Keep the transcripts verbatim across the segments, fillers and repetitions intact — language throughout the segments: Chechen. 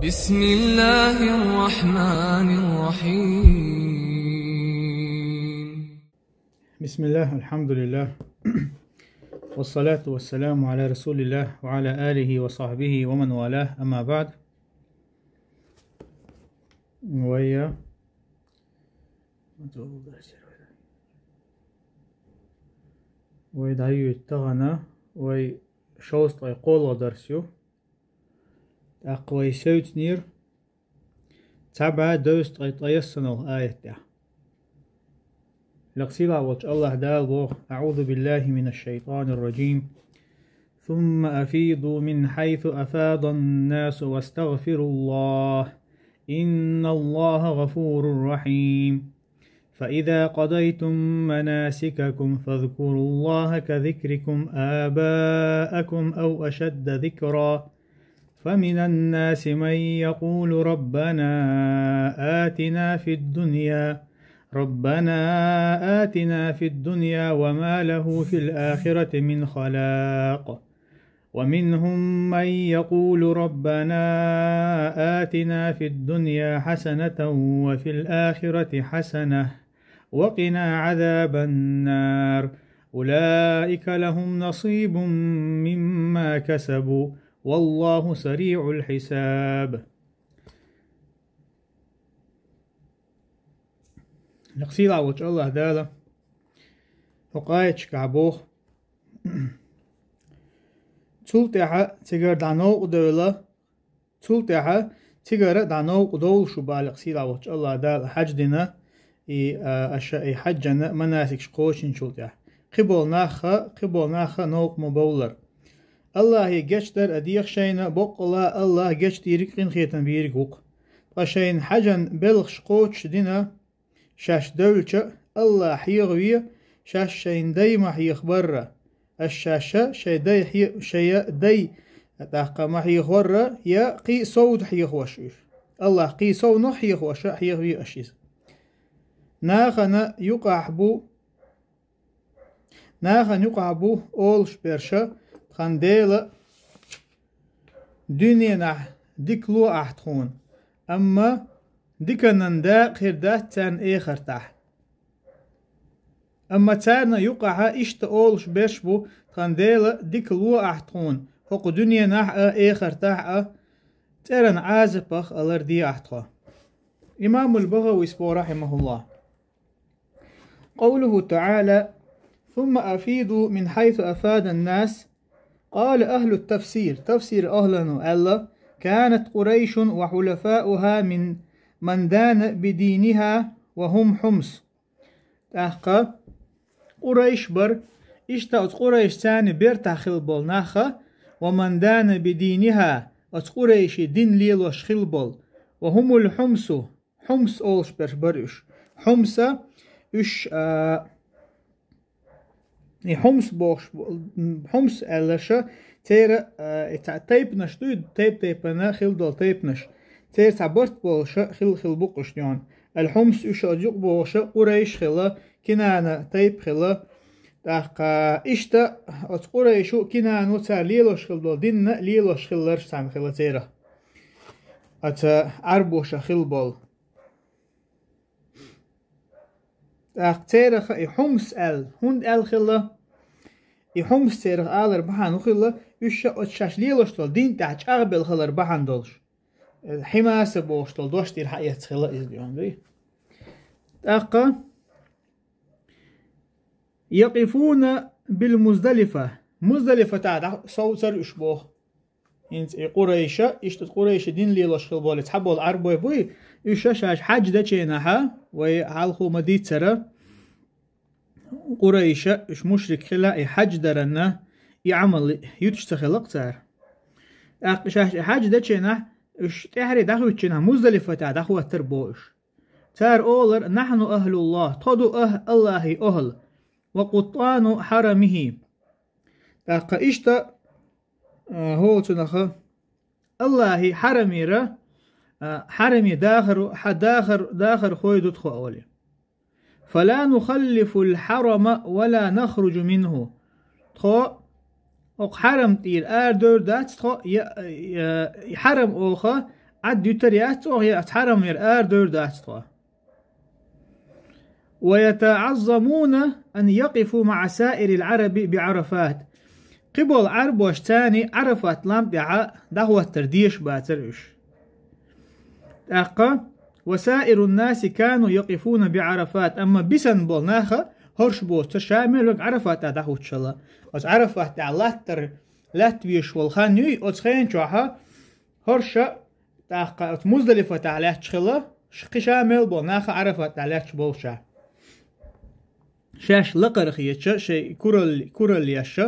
بسم الله الرحمن الرحيم. بسم الله، الحمد لله، والصلاة والسلام على رسول الله وعلى آله وصحبه ومن والاه، أما بعد. Вай, вай дӀайойту тахана, вай шовзткъе кхоалгӀа дарс ю. ТӀаккха вай севцнера цхьа бӀаь дезткъе ткъаессаналгӀа аят тӀехь. Лекха сийлахь волчу АллахӀ Дала боху: أعوذ بالله من الشيطان الرجيم. ثم أفيضوا من حيث أفاض الناس واستغفروا الله، إن الله غفور رحيم. فإذا قضيتم مناسككم فاذكروا الله كذكركم آباءكم أو أشد ذكرا، فمن الناس من يقول ربنا آتنا في الدنيا، ربنا آتنا في الدنيا وما له في الآخرة من خلاق. ومنهم من يقول ربنا آتنا في الدنيا حسنة وفي الآخرة حسنة وقنا عذاب النار. أولئك لهم نصيب مما كسبوا والله سريع الحساب. Лекха сийлахь волчу АллахӀ Дала хӀокху аяташкахь боху: цул тӀаьхьа цигара дӀа новкъа девлла, цул тӀаьхьа цигара дӀа новкъа довла шу, боху лекха сийлахь волчу АллахӀ Дала, хьаьж дина, и, а, аша и хьаьжан манасикаш кхочунчул тӀаьхьа. Кхиболу нахха, кхиболу нахха новкъа ма бовллара. АллахӀе гечдар а деха шайна, боккъала АллахӀ гечдийриг, къинхетам бийриг ву-кх. Ткъа шайна хьаьжан белхаш кхочуш дина, шаьш девлча а АллахӀ хьехаве, шаьш шайна дай ма хьехабарра. Аш шаьш шайн дай хье-, шайн дай тӀаккха ма хьехорра, я кхин а совда хьехош уьш. АллахӀ кхин а совнах хьехоша хьехаве аш иза. Нахана юкъахь бу, нахана юкъахь бу олуш берша, тхан Дела дуьненахь дика ло ахь тхуна, амма диканан дакъа хир дац царна эхартахь. Амма царна юкъахьа иштта олуш берш бу: тхан Дела дика ло ахь тхуна, хӀокху дуьненахь а, эхартахь а, цӀеран Ӏазапах а ларде ахь тхо. Имамул БагӀавис боху, рахьимахуллахь: قوله تعالى: ثم أفيضوا من حيث أفاض الناس. قال أهل التفسير, тафсир ахӀлано аьлла: كانت قريش وحلفاؤها من من دان بدينها وهم حمص. ТӀаккха Къурайш бара, иштта оцу Къурайшцарна бертахь хилла болу нахха, ومن دان بدينها, оцу Къурайши дин лелош хилла болу, وهم الحمص, Хьумс олуш берш бара уьш. Хьумса, уьш, а, и Хьумс бохуш, Хьумс аьллаша, церан, а, и цхьа тайпанаш дуй, тайп-тайпана хилла долу тайпанаш. Церан цхьа барт болуша хилла, хилла бу-кх уьш дуьйна. Ал-Хьумс уьш оцу юкъа бохуша Къурайш хилла, Кинана тайпа хилла. ТӀаккха иштта оцу Къурайшу, Кинану цара лелош хилла долу динна лелош хилларш царна хилла церан. Оцу Ӏарбоша хилла болу. ТӀаккха церах и Хьумс аьлла, хӀунда аьлла хилла? И Хьумс церах алар бахьана хӀун хилла, уьш ша оцу шаьш лелош долу дин тӀехь чӀагӀбелла хилар бахьана долуш. Хьимаса бохуш долу дош тӀера хьаэцна хилла иза дуьйна дуй. ТӀаккха يقفون بالمزدلفة. Муздалифатахь дӀа совцара уьш боху. ХӀинца и Къурайша, иштта Къурайша дин лелош хилла болу цхьаболу Ӏарбой буй, уьш шаьш хьаьж дечу хенахьа, вай хьалхо ма-дийццара, Къурайша, уьш мушрик хилла, и хьаьж даранна, и Ӏамал юьтуш ца хилла-кх цара. ТӀаккха шаьш и хьаьж дечу хенахь, уьш тӀаьхьаре дӀахӀуьттучу хенахь, Муздалифатахь дӀахӀоттар боху уьш. Цара олар: نحن أهل الله, тхо ду АллахӀан охӀла, وقطان حرمه. ТӀаккха иштта, а, хӀокху цунах АллахӀан хьарамера, а, хьараме дахаро, хьан дахар, дахархой ду тхо олий. فلا نخالف الحرم ولا نخرج منه. Тхо окху хьарам тӀера арадевр дац тхо, я, я, хьарам оха Ӏад дитар яц оха, я хьарам яр ара дойр дац тхо. ويتعظمون أن يقفوا مع سائر العرب بعرفات. Кхыбола Ӏарбош царна Ӏарафат лам тӀехьа дӀахӀоттар дезаш бацар уьш. ТӀаккха: وسائر الناس كانوا يقفون بعرفات. Амма бисанбола наха хӀорш боцуш ша мел вега Ӏарафат тӀа дӀахӀуттуш хилла. Оцу Ӏарафат тӀехь латтар, латта везаш волу хан юй, оцу хенан чохьа хӀорша, тӀаккха оцу Муздалифатахь лаьтташ хилла, ш-, кхин ша мел болу наха Ӏарафат тӀехь лаьтташ болуша. Шаьш лакхара хеташ, шайн куралла, куралла еш,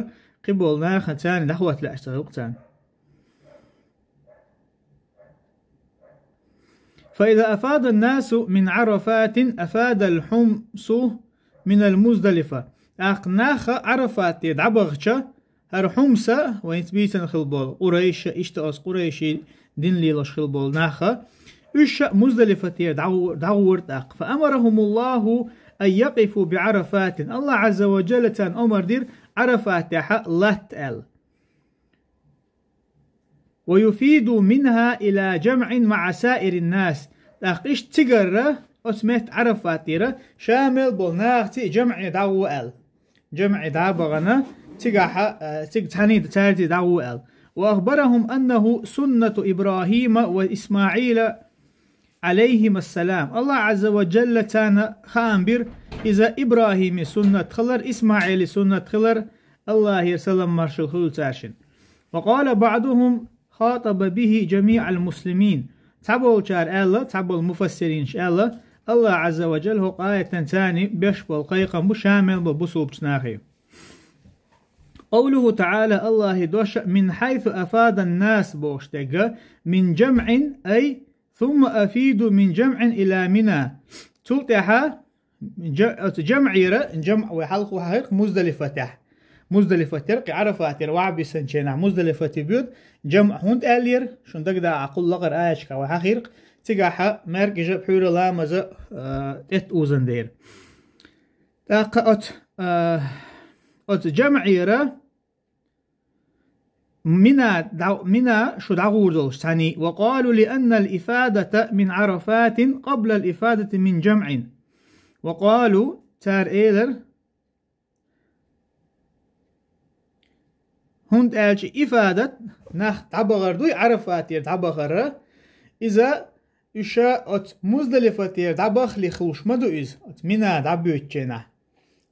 кхиболу наха царна дӀахӀотта лаьаш ца хилла царна. فإذا أفاض الناس من عرفات أفاض الحمص من المزدلفة. ТӀаккха наха Ӏарафате дӀабахча, хӀара Хьумса, вайца бийцина хила болу, Къурайша, иштта оцу Къурайшийн дин лелош хила болу наха, уьш а Муздалифатера дӀагӀо-, дӀагӀора тӀаккха. فأمرهم الله أن يقفوا بعرفات. Аллах Ӏазза ва Джалла царна омар дира Ӏарафатехьа латта аьлла. ويفيضوا منها إلى جمع مع سائر الناس. ТӀаккха иштта цигарра оцу метта Ӏарафатера ша мел болу нахаца жамӀе дӀагӀо аьлла. ЖамӀе дӀа а бахана, цигахьа, а, цига цхьаьний цаьрца дӀагӀо аьлла. وأخبرهم أنه سنة إبراهيم وإسماعيل عليهما السلام. Аллах Ӏазза ва Джалла царна хаам бира, иза ИбрахӀима суннат хилар, ИсмаӀила суннат хилар, Аллахера салам маршалла хуьлда цаьршинна. وقال بعضهم خاطب به جميع المسلمين. Цхьаболчара аьлла, цхьаболу муфассиринаш аьлла, Аллах Ӏазза ва Джалла хӀокху аятан царна беш болу кхайкхам бу ша мел болу бусулбачу нахе. قوله تعالى, Аллахьан дош, من حيث أفاض الناس бохуш дерг, من جمع, أي ثم أفيضوا من جمع إلى منى. Цул тӀаьхьа жа-, оцу жамӀера, жамӀ вай хьалха хьахийра Муздалифатехь. Муздалифатера кхин Ӏарафатера вахьа бисанченахь Муздалифате боьду, жамӀ хӀунда аьллера, шуна дагадогӀу кхул лакхара аячкахь вай хьахийра, цигахьа маьркӀажа, пхьуьйра, ламаза, а, тӀетта узан дера. ТӀаккха оцу, а, оцу жамӀера Мина дӀа-, Мина шу дӀагӀур долуш цхьаьний. وقالوا لأن الإفاضة من عرفات قبل الإفاضة من جمع. وقالوا, цара элира, хӀунда аьлча ифадат нах дӀабахар дуй, Ӏарафатера дӀабахара, иза уьш оцу Муздалифатера дӀабахале хуьлуш ма ду иза, оцу Мина дӀабоьдучу хенахь.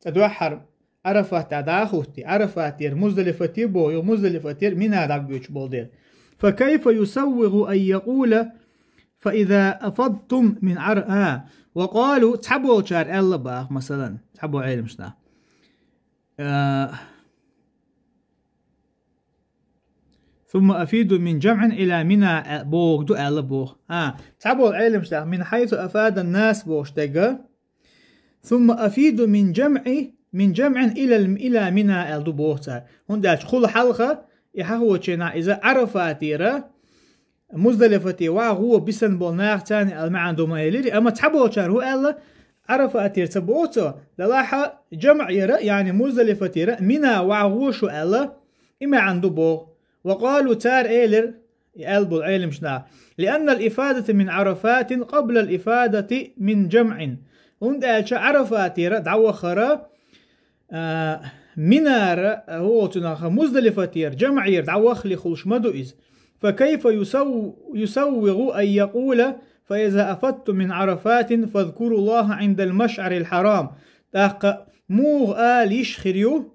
Цкъа дуьххьара Ӏарафатехь дӀа а хӀуттий, Ӏарафатера Муздалифате боху, юха Муздалифатера Мина дӀабоьдуш болу дела. فكيف يسوغ أن يقول فإذا أفضتم من عر-، а, وقالوا, цхьаболчара аьлла баха, масалан, цхьаболу Ӏеламнаха. А, ثم أفيضوا من جمع إلى منى, а, боху ду аьлла боху. А, цхьаболу Ӏеламнаха, من حيث أفاض الناس бохуш дерг, ثم أفيضوا من جمع، من جمع إلى ال-، إلى منى аьлла ду боху цара. ХӀунда аьлча кхул хьалха, и хьахочийнахь иза Ӏарафатера, Муздалифате вахьа гӀо бисанболу нах царна аьлла маьӀна ду ма элира, амма цхьаболчара хӀун аьлла, Ӏарафатера ца боху цо, делахь а жамӀера, яъни Муздалифатера, Мина вахьа гӀо шу аьлла, и маьӀна ду боху. وقالوا, цара элира, и аьлла болу Ӏеламнаха, لأن الإفاضة من عرفات قبل الإفاضة من جمع. ХӀунда аьлча Ӏарафатера дӀавахара, а, Минара, а, хӀокху цунах Муздалифатера, жамӀера дӀавахале хуьлуш ма ду иза. فكيف يسو-، يسوغ أن يقول فإذا أفضتم من عرفات فاذكروا الله عند المشعر الحرام. ТӀаккха муха ала йиш хир ю,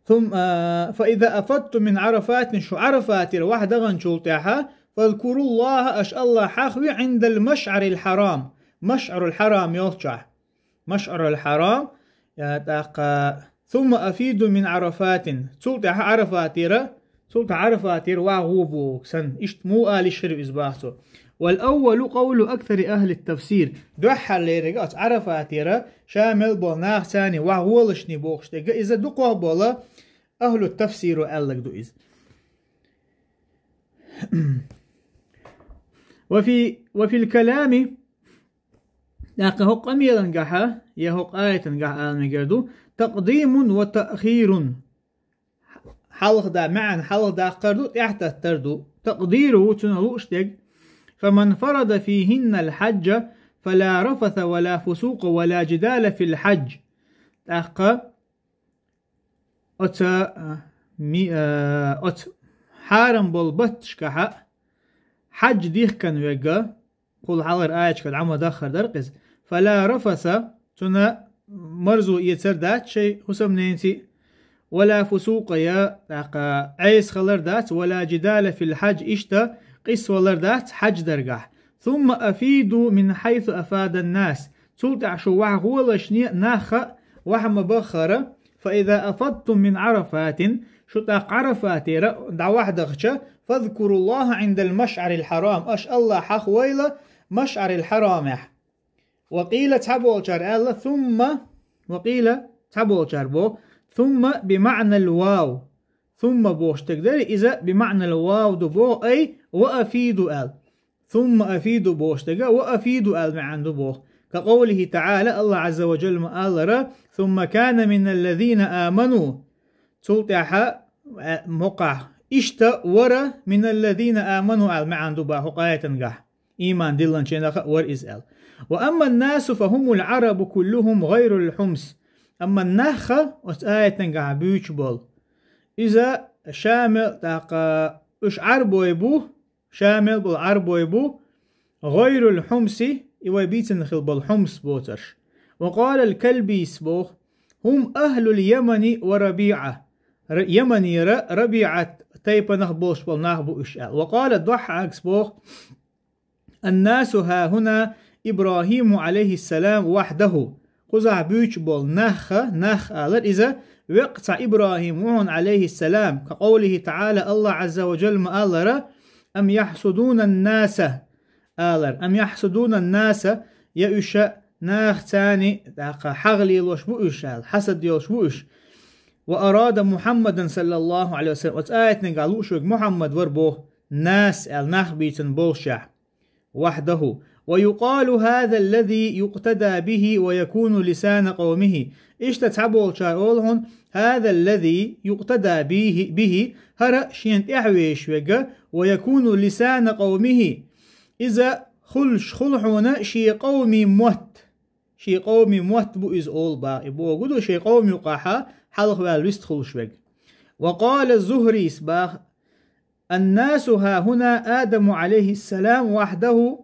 ثم, а, فإذا أفضتم من عرفات, шу Ӏарафатера вахьа даханчул тӀаьхьа, فاذكروا الله, аша Аллах хьахаве, عند المشعر الحرام, Машъарул Хьарам йолчохь. Машъарул Хьарам, я, тӀаккха, ثم أفيضوا من عرفات, цул тӀаьхьа Ӏарафатера, цул тӀаьхьа Ӏарафатера вахьа гӀо боху санна. Иштта муха ала йиш хир ю иза баха цо. والأول قول أكثر أهل التفسير. Дуьххьарлериг оцу Ӏарафатера ша мел болу нах царна вахьа гӀолашний бохуш дерг, иза дукхах болу ахӀлу тафсиро аьлларг ду иза. وفي، وفي الكلام, тӀаккха хӀокху къамелангахьа, я хӀокху аятангахьа ала мегар ду, تقديم وتأخير. Хьалха да-, маьӀна хьалха даккхар ду, тӀаьхьататтар ду. تقديره, цунах лууш дерг, فمن فرض فيهن الحج فلا رفث ولا فسوق ولا جدال في الحج. ТӀаккха оцу, а, ми-, а, оцу хьарам болу батташкахьа хьаьжа дихкина верг, кхул хьалхара аяташкахь дӀа ма-даххара дара иза. فلا رفث, цунна марзо эцар дац шайн хӀусамненаца, ولا فسوق, я, тӀаккха, Ӏеса хилар дац, ولا جدال في الحج, иштта къийсавалар дац хьаьж даргахь. ثم أفيضوا من حيث أفاض الناس. Цул тӀаьхьа шу ваха гӀолашна нахха ваха ма-баххара, فإذا أفضتم من عرفات, шу тӀаккха Ӏарафатера дӀаваха дахча, فاذكروا الله عند المشعر الحرام, аша АллахӀ хьахавайла МашӀарил-Хьарамехь. وقيل, цхьаболчара аьлла, ثم, وقيل, цхьаболчара боху, ثم بمعنى الواو. ثم бохуш дерг дара, иза بمعنى الواو ду боху, أي وأفيضوا аьлла. ثم أفيضوا бохуш дерг وأفيضوا аьлла маьӀна ду боху. كقوله تعالى, АллахӀ Ӏазза ва Джалла ма-аллара, ثم كان من الذين آمنوا. Цул тӀаьхьа, э, мокъахь, иштта вара من الذين آمنوا аьлла маьӀна ду боху хӀокху аятангахь. Ийман диллинчийнах а вара иза аьлла. وأما الناس فهم العرب كلهم غير الحمص. Амма нахха, оцу аятангахь буьйцуш болу, иза Шамел, тӀаккха уьш Ӏарбой бу, Шамел болу Ӏарбой бу, غير الحمص, и вай бийцина хила болу Хьумс боцурш. وقال الكلبيس боху, هم أهل اليمن وربيعة. Р-, Яманера РабиӀат тайпанах болуш болу нах бу уьш аьлла. وقال الضحاك боху, الناس هاهنا إبراهيم عليه السلام وحده. Кхузахь буьйцуш болу нахха, нах алар иза, веккъа цхьа ИбрахӀим ву хьуна, Ӏалайхиссалам, كقوله تعالى, АллахӀ Ӏазза ва Джалла ма-аллара, أم يحسدون الناس алар. أم يحسدون الناس, я уьш нах царна, тӀаккха, хьагӀ лелош бу уьш аьлла, хьасад йолуш бу уьш. وأراد محمدا صلى الله عليه وسلم, оцу аятнигахь лууш верг Мухьаммад вара боху, нас аьлла, нах бийцина болушехь. وحده. ويقال هذا الذي يقتدى به ويكون لسان قومه. Иштта цхьаболчара олу хьуна, هذا الذي يقتدى به, به, хӀара шена тӀаьхьавезаш верг, ويكون لسان قومه. Иза хуьлуш хуьлу хьуна шен къоман мотт. Шен къоман мотт бу иза олу боху. И боху ду шен къоман юкъахь хьалхаваьлла вистхуьлуш верг. وقال الزهري боху, الناس هاهنا آدم عليه السلام وحده.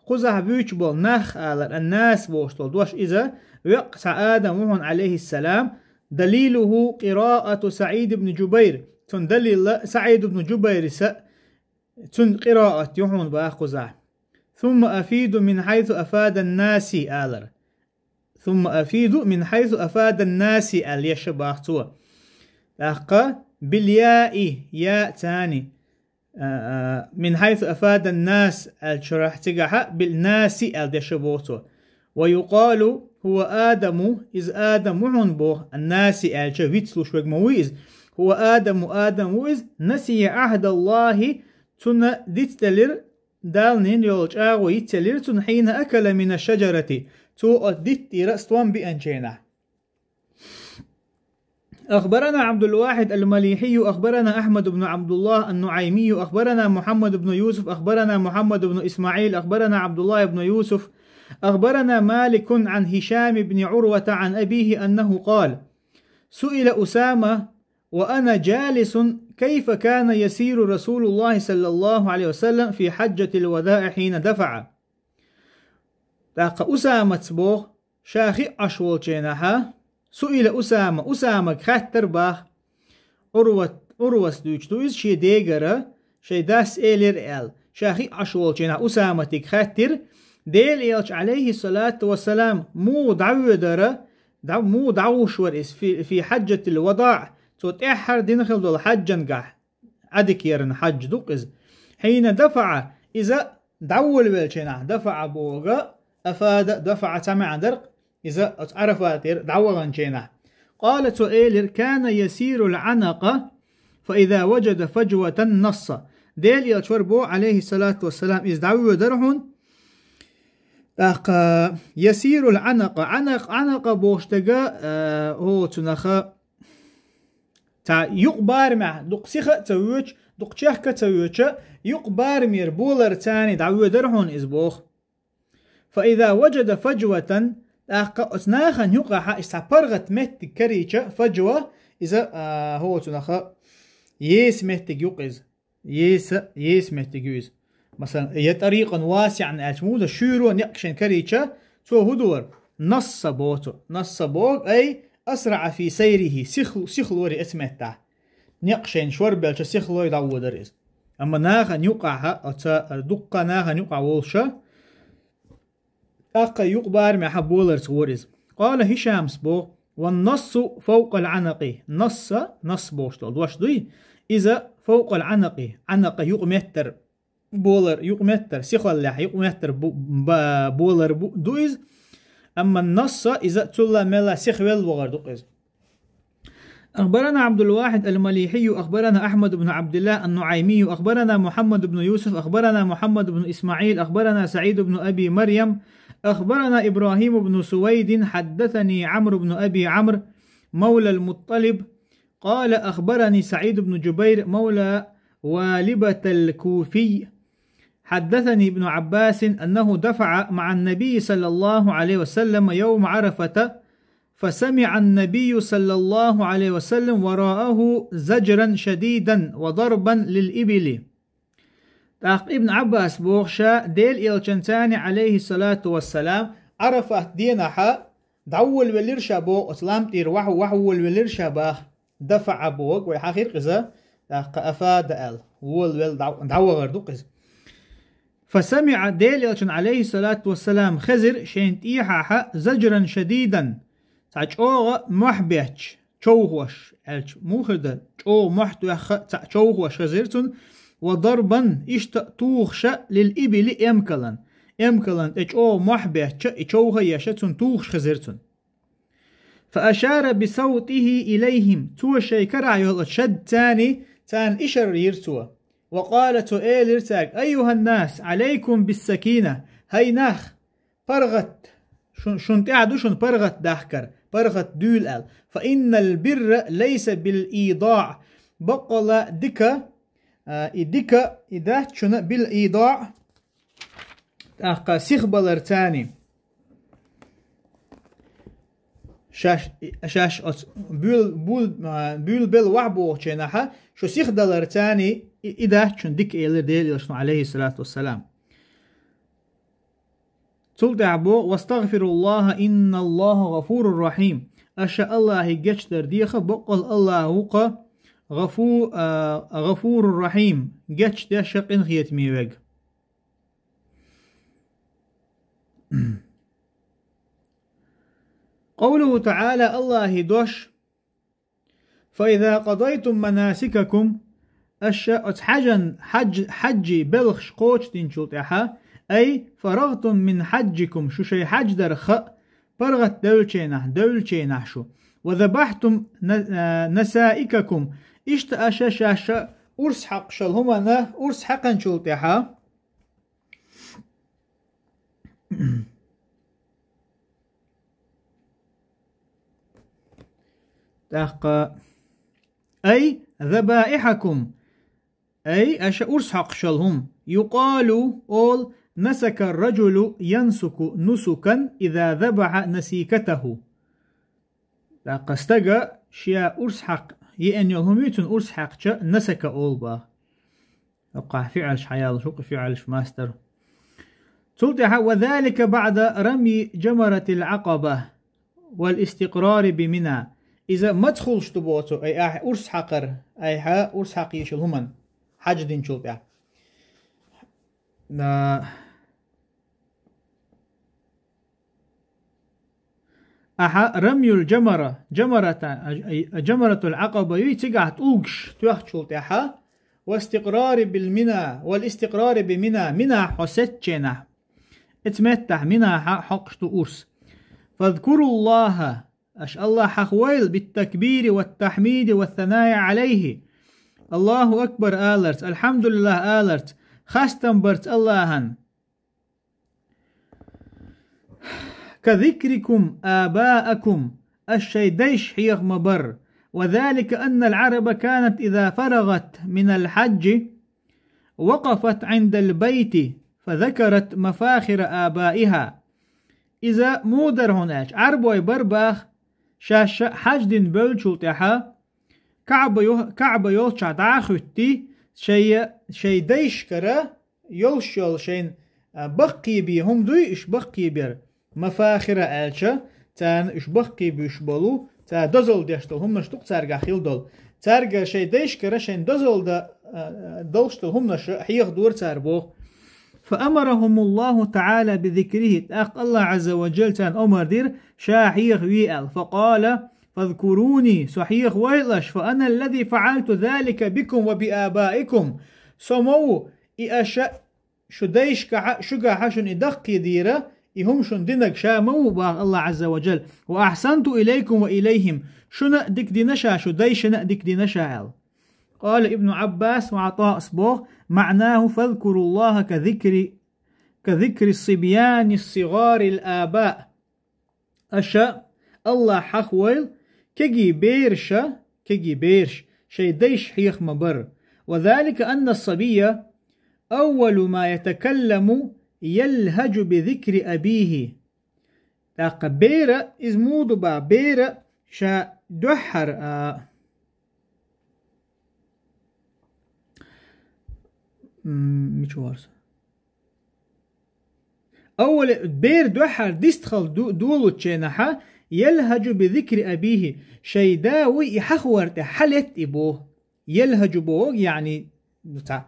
Кхузахь буьйцуш болу нах алар, الناس бохуш долу дош иза, веккъа цхьа Адам ву хьуна, Ӏалайхиссалам, دليله قراءة سعيد بن جبير. Цуьнан далил СаӀид ибн Джубайрис, цуьнан къираат ю хьуна боху кхузахь. ثم أفيضوا من حيث أفاض الناس алар. ثم أفيضوا من حيث أفاض الناس аьлла еш боху цо. ТӀаккха بالياء, я царна, а, а, من حيث أفاض الناس аьлла чуьрахь цигахь بالناس аьлла деш боху цо. ويقال هو آدم, иза Адам ву хьуна боху, الناس аьлча вицлуш верг ма ву иза. هو آدم, Адам ву иза, نسي عهد الله, цунна дицделира Далла йина йолу чӀагӀо йицъелира цунна, حين أكل من الشجرة, цо оцу диттера стом биъначу хенахь. أخبرنا عبد الواحد المليحي، أخبرنا أحمد بن عبد الله النعيمي، أخبرنا محمد بن يوسف، أخبرنا محمد بن إسماعيل، أخبرنا عبد الله بن يوسف، أخبرنا مالك عن هشام بن عروة عن أبيه أنه قال: سئل أسامة وأنا جالس كيف كان يسير رسول الله صلى الله عليه وسلم في حجة الوداع حين دفع. ТӀаккха Усамас боху, ша хиъна Ӏаш волчу хенахь, سئل أسامة, Усамага хаьттира боху, Ӏурват, Ӏурвас дуьйцуш ду иза, шен дегара, шайн дас элира аьлла. Ша хиъна Ӏаш волчу хенахь Усаматига хаьттира, Делан Элча, Ӏалайхиссалату вассалам, муха дӀавоьдара, дӀа-, муха дӀагӀуш вара иза, في, في حجة الوداع, цо тӀаьххьара дина хилла долу хьаьжангахь, Ӏадика ярна хьаьж ду-кх иза. حين دفع, иза дӀаволавеллачу хенахь, دفع боху, أفاض, دفع цхьа маьӀна дара-кх, иза оцу Ӏарафатера дӀаваханчу хенахь. قال, цо элира, كان يسير العنق فإذا وجد فجوة نص. Делан Элча вара боху, Ӏалайхиссалату вассалам, иза дӀавоьдара хьуна. ТӀаккха يسير العنق, Ӏанакъ, Ӏанакъа бохуш дерг, э, хӀо цунах Цхьа юкъ барамехь дукха сиха а ца воьдуш, дукха чехка а ца воьдуш, юкъ барамера боларца дӀавоьдар хьуна иза боху. فإذا وجد فجوة, тӀаккха оцу нахана юкъахь иштта цхьа паргӀат меттиг карийча, фаджва, иза, а, хӀоцунах еса меттиг ю-кх иза. Еса, еса меттиг ю иза. Масалан, я тӀарикъан васиӀан аьлча, муха шуьйра некъ шен карийча, цо хӀун ду вара? Насса боху цо. Насса боху, ай, асраӀа фи сайрихи, сих-, сихлора оцу меттехь. Некъ шен шорбелча сихлой дӀавоьдар иза. Амма нахана юкъахь, оцу дуккха нахана юкъахь волуша, тӀаккха юкъ барамехь боларца вора иза. Къала Хишамс боху: «Ван нассу фавкъал Ӏанакъи». Насса, насс бохуш долу дош дуй? Иза фавкъал Ӏанакъи, Ӏанакъа юкъаметтар, болар, юкъаметтар, сихаллехь юкъаметтар бу-, ба-, болар бу-, ду иза. Амма насса, иза цулла мелла сихвелла вахар ду-кх иза. أخبرنا عبد الواحد المليحي، أخبرنا أحمد بن عبد الله النعيمي، أخبرنا محمد بن يوسف، أخبرنا محمد بن إسماعيل، أخبرنا سعيد بن أبي مريم، أخبرنا إبراهيم بن سويد، حدثني عمرو بن أبي عمرو مولى المطلب، قال: أخبرني سعيد بن جبير مولى والبة الكوفي، حدثني ابن عباس أنه دفع مع النبي صلى الله عليه وسلم يوم عرفة، فسمع النبي صلى الله عليه وسلم وراءه زجرا شديدا وضربا للإبل. ТӀаккха Ибн Ӏаббас боху ша, Делан Элчанца, алейхиссалату вассалам, Ӏарафат денахьа дӀаволавелира ша боху, оцу лам тӀера вахьа-, вахьа волавелира ша баха. ДафаӀа боху, вай хьахийра иза, тӀаккха афада аьлла, волавелла дӀа-, дӀавахар ду-кх иза. فسمع, Делан Элчанна, алейхиссалату вассалам, хезира шайна тӀехьа заджран шадидан, цхьа чӀогӀа мохь бетташ, човхош, аьлча, муха хир дара, чӀогӀа мохь тоьхна цхьа човхош хезира цунна, ва дарбан, иштта тухуша, лил ибили, эмкалан. Эмкалан тӀе чӀогӀа мохь бетташ, и човха а еш, цунна тухуш хезира цунна. فأشار بصوته إليهم, цо шайн карахь йолу шадца царна ишар йира цо. وقال, цо элира цаьрга: أيها الناس، عليكم بالسكينة, хӀай нах, паргӀат, шун, шун тӀехь ду шуна паргӀат дахкар, паргӀат дуьйла аьлла. فإن البر ليس بالإيضاع, баккъалла дика, а, и дика, и дац шуна بالإيضاع, тӀаккха сихбалар царна. Шаьш, шаьш оцу буьйл-, буьйл-, а, буьйлабелла вахьа бохучу хенахь, шу сихдалар царна и, и дац шуна дика, элира Делан Элчано, алейхиссалату вассалам. Цул тӀаьхьа боху: «Вастагфируллаха, инналлаха гъафурур рахим». Аша Аллахе гечдар деха, баккъал Аллах ву-кха гъафу-, а, гъафурур рахим, гечдеш а, къинхетаме верг. Къавлуху таӀала, Аллахе дош: «Фаиза къадайтум манасикакум», аша оцу хьаьжан, хьаьж-, хьаьжжий белхаш кхочушдинчул тӀаьхьа, ай фарагътум мин хьаьжжикум, шу шайн хьаьж дарх а паргӀат девллачу хенахь, девллачу хенахь шу, ва забахьтум на-, а, насаикакум, иштта аша шаьш а урс хьакхаш йолу хӀуманна урс хьаькхначул тӀаьхьа, тӀаккха, ай, забаихьакум, ай, аша урс хьакхаш йолу хӀума, юкъалу, олу, насака ар-раджулу янсуку нусукан иза забахьа насикатаху. ТӀаккха стага шен урс хьакха еана йолу хӀума ю, цунна урс хьаькхча, насака олу боху. ХӀокхахь фиӀалш хьаяллалц, хӀокху фиӀалш мастар. Цул тӀаьхьа: «Ва залика баъда рамйи джамаратил Ӏакъаба вал истикърари би Мина». Иза маца хуьлуш ду боху, ай, ахь урс хьакхар, айхьа урс хьакха йиш йолу хӀуманна, хьаьж динчул тӀаьхьа. А, Ахьа рамйул джамара, джамарата, а, а, джамаратул Ӏакъаба юй, цигахь тӀулгаш тоьхначул тӀаьхьа, вал истикърари бил Мина, вал истикърари би Мина, Минахь хьо сецначу хенахь, эца меттахь Минахь хьокхуш ду урс. Фазкуруллаха, аша Аллах хьахавойла, биттакбири ваттахьмиди вассанаи Ӏалайхи. Аллаху акбар аларца, алхьамдулиллах аларца, хастам барца Аллахьан. Ка зикрикум абаакум, аша шайн дайш хьеха ма-барра, وذلك أن العرب كانت إذا فرغت من الحج وقفت عند البيت فذكرت مفاخر آبائها. Иза мудар хьуна аьлча, Ӏарбой бар бах, шаьш хьаж дина бевллачул тӀаьхьа, Каъба йо-, Каъба йолчохь дӀа а хӀуьттий, шай, шай дайшкара йолуш йолу шайна, а, баккхийбе хӀума дуй, уьш баккхийбер, мафахира аьлча, царна уьш баккхийбуьйш болу, цара дозалла деш долу хӀуманаш ду-кх цаьргахь хила долу. Цаьрга шайн дайшкара шайна дозалла дан, а, долуш долу хӀуманаш хьехадора цара боху. فأمرهم الله تعالى بذكره, тӀаккха Аллах Азза ва Джалла царна омар дира, ша хьехаве аьлла. فقال: فاذكروني, со хьехавойла аша, فأنا الذي فعلت ذلك بكم وبآبائكم. Со ма ву, и аша шу дайшкахьа, шуьгахьа шуна и даккхийдийра, и хӀума шуна динарг ша ма ву, баха Аллах Азза ва Джалла. وأحسنت إليكم وإليهم. Шуна а дика дина ша, шу дайшана а дика дина ша аьлла. قال ابن عباس وعطاء боху, معناه: فاذكروا الله كذكر، كذكر الصبيان الصغار الآباء. Аша Аллах хьахавойла, кегий бераша, кегий бераш, шайн дайш хьеха ма бара. وذلك أن الصبي أول ما يتكلم يلهج بذكر أبيه. ТӀаккха бера, иза муха ду баха, бера ша дуьххьара, а, м, мича вара со? Аввала, бер дуьххьара дистхила ду-, долучу хенахьа, يلهج بذكر أبيه, шайн да вуй и хьахавар тӀе хьалетта и боху. يلهج боху, яъни, ну, цхьа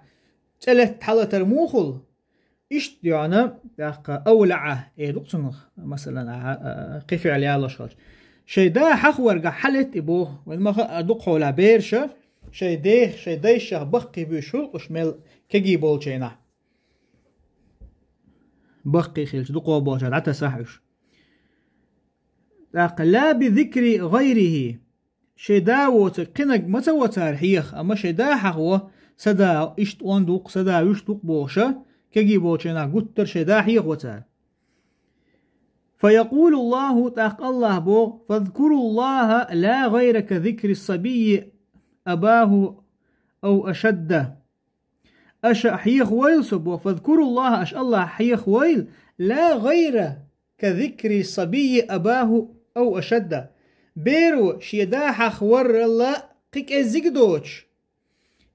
цӀе летта хьалатар мухула? Иштта йоьна, тӀаккха أولع эр ду-кх цунах, масалан, а, а, кхин фиӀл ялош хилча. Шайн да хьахаваргахь хьалетта и боху. Вайн ма хаьа, дукха хьолахь бераша шайн дех, шайн дайшах баккхийбуьйш хуьлу-кх уьш мел кегий болчу хенахь. Баккхий хилча, дукха болчохь дӀатасахь уьш. ТӀаккха لا بذكر غيره. Шайн да воцург кхинарг ма ца во цара хьеха, амма шайн да хьахаво, сан да иштта онда ву-кх, сан да вуьшта ву-кх бохуша, кегий болчу хенахь гуттар а шайн да хьехаво цара. فيقول الله, тӀаккха Аллах боху: فاذكروا الله لا غير كذكر الصبي أباه أو أشد. Аша хьехавойла со боху, فاذكروا الله, аша Аллах хьехавойла, لا غير كذكر الصبي أباه أو أشد. Беро шен да хьахаварралла кхин кӀеззиг а доцуш,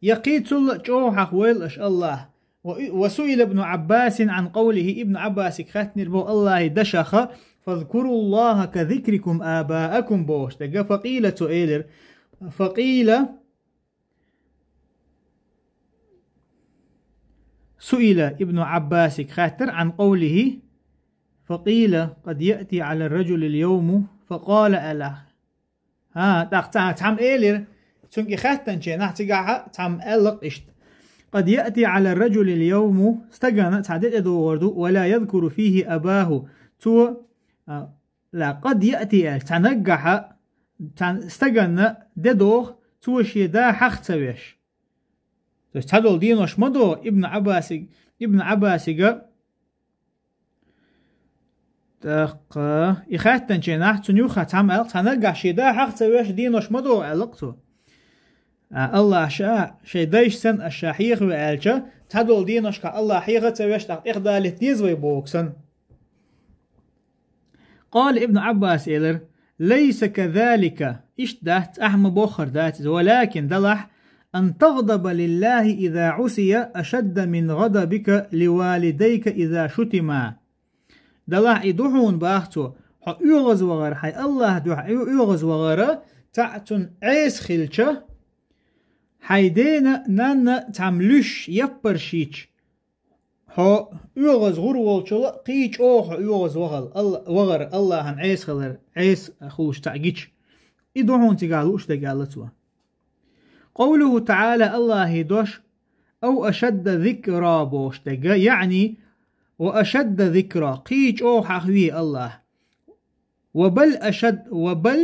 я кхин цул а чӀогӀа хьахавойла аша Аллах. و، وسئل ابن عباس عن قوله, Ибн Ӏаббасига хаьттинера боху Аллахьан дашах, فاذكروا الله كذكركم آباءكم бохуш дерг, فقيل, цо элира, فقيل, سئل ابن عباس хаьттира عن قوله، فقيل: قد يأتي على الرجل اليوم، فقال ألا. ХӀа, тӀаккха цхьа-, цхьамма элира, цуьнга и хаьттинчу хенахь цигахь цхьамма аьлла-кх иштта: قد يأتي على الرجل اليوم, стагана цхьа де тӀедогӀур ду, ولا يذكر فيه أباه. Цо, а, لا، قد يأتي аьлча, цхьа наггахьа, цхьа стаганна де догӀу, цо шен да хьаха ца веш. То есть цхьадолу денош ма догӀу Ибн Ӏаббасиг-, Ибн Ӏаббасига, тӀаккха и хаьттинчу хенахь цуьнан юххехь цхьамма аьлла-кх, цхьа наггахь шен да хьаха ца веш денош ма догӀу, аьлла-кх цо. А, Аллах ша, шайн дайша санна аша ша хьехаве аьлча, цхьадолу деношкахь Аллах хьеха а ца веш, тӀаккха тӀехдалийта деза вай бохург санна. قال ابن عباس элира: ليس كذلك, иштта дац, ахьа ма боххур дац иза, ولكن, делахь, أن تغضب لله إذا عصي أشد من غضبك لوالديك إذا شتما. Делахь, и ду хьуна, баха цо, хьо оьгӀазвахар, хьайн Аллах дуьхьа оь-, оьгӀазвахара, цхьаъ цунна Ӏеса хилча, хьайн дена а, нанна а цхьамма луьйш яппарш йича, хьо оьгӀаз гӀур волчул а кхин чӀогӀа хьо оьгӀаз вахал-, Алла-, вахар, Аллахьан Ӏеса хилар, Ӏеса хуьлуш цхьаъ гича. И ду хьуна цигахь лууш дерг, аьлла цо. قوله تعالى, Аллахьан дош, أو أشد ذكرا бохуш дерг, яъни, وأشد ذكرا, кхин чӀогӀа хьахаве Аллах. وبل أشد, وبل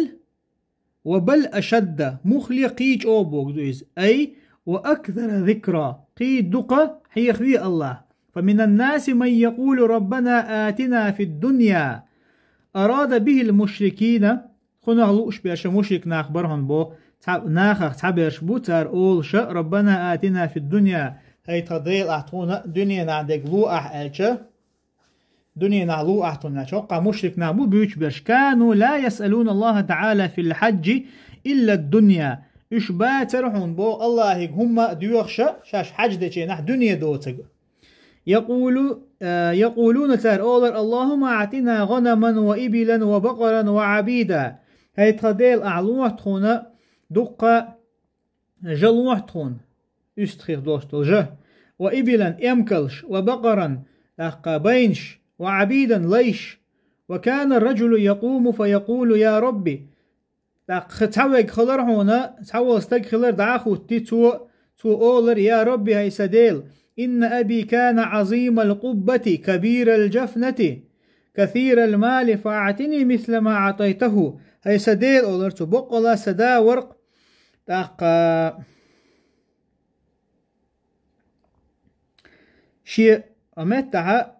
وبل أشد, муххале кхин чӀогӀа бохург ду иза. أي وأكثر ذكرا, кхин дукха хьехаве Аллах. فمن الناس من يقول ربنا آتنا في الدنيا. أراد به المشركين, кхунах лууш берш мушрик нах бара хьуна боху. цхьа-, нахах цхьаберш бу, цара олуша: «Раббана атина фид дунья», хӀай тхан Дела, ахь тхуна дуьненахь дерг ло ахь аьлча, дуьненахь ло ахь тхуна аьлча, хӀоккхахь мушрик нах бу буьйцуш берш: «Кану ла ясъалуна Аллаха та'ала фил хьаджи илла дунья». Уьш бацара хьуна боху Аллахьига хӀумма а доьхуша, шаьш хьаьж дечу хенахь дуьне доцург. Якъулу-, э, якъулуна, цара олар: «Аллахумма а'тина гъанаман ва ибилан ва бакъаран ва Ӏабида». ХӀай тхан Дела, ахь лохьа тхуна дуккха жа лохьа тхуна, уьстагӀий долуш долу жа, ва ибилан, эмкалш, ва бакъаран, тӀаккха байнаш, ва Ӏабидан, лайш. Ва кана ар-раджулу якъуму фа якъулу: «Я Рабби». ТӀаккха цхьа верг хилар хьуна, цхьа волу стаг хилар дӀа а хӀуттий, цо, цо олар: «Я Рабби, хӀай сан Дела, инна аби кана Ӏазимал къуббати, кабирал джафнати, касирал мали, фа а'тини мисла ма а'тайтаху». ХӀай сан Дела, олар цо, баккъала сан да вара-кх, тӀаккха шен меттахьа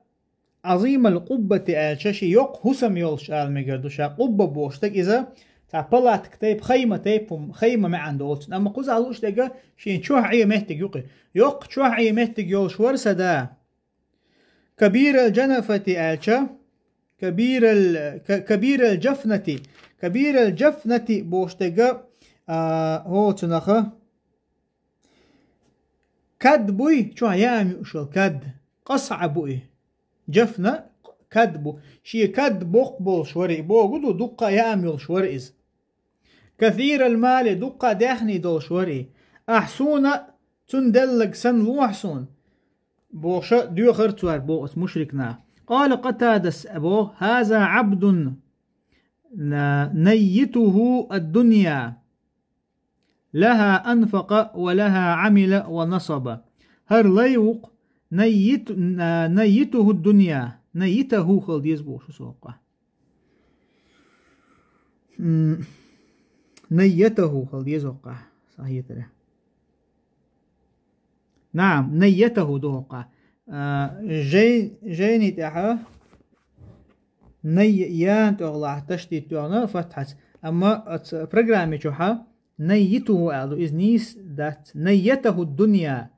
Ӏазимал къуббати аьлча, шен йоккха хӀусам йолуш ала мегар ду. Ша къубба бохуш дерг иза цхьа палатка тайпа, хайма тайпа, хайма маьӀна долчун. Амма кхузахь лууш дерг шен чохь Ӏе меттиг ю-кх. Йоккха чохь Ӏе меттиг йолуш вара сан да. Кабирал джанафати аьлча, кабирал, ка-, кабирал джафнати. Кабирал джафнати бохуш дерг, а, хӀоцунаха. Кад буй, чохь яам юуш йолу кад, къасъа бу и. Джафна кад бу. Шен кад боккха болуш вара и, богу ду, дуккха яам йолуш вара иза. Касирал мали, дуккха даьхний долуш вара и. Ахь суна цунна делларг санна лохьа суна, бохуша, доьхар цара боху оцу мушрик наха. Къала Къатадас боху: «Хаза Ӏабдун на-, наййатуху ад-дунья». «Лаха анфакъа ва лаха Ӏамила ва насаба». ХӀара лай ву-кх, наййит-, на-, наййатуху дунья, наййатаху хила деза бохуш шу соккха. М, наййатаху хила деза хӀоккха, сахьихьтара. Наам, наййатаху ду хӀоккха. А, жай-, жайни тӀехьа най-, ян тӀехула ташдид тоьхна фатхьаца. Амма оцу программи чухьа наййитуху аьлла ду, иза нийса дац. Наййатаху дунья.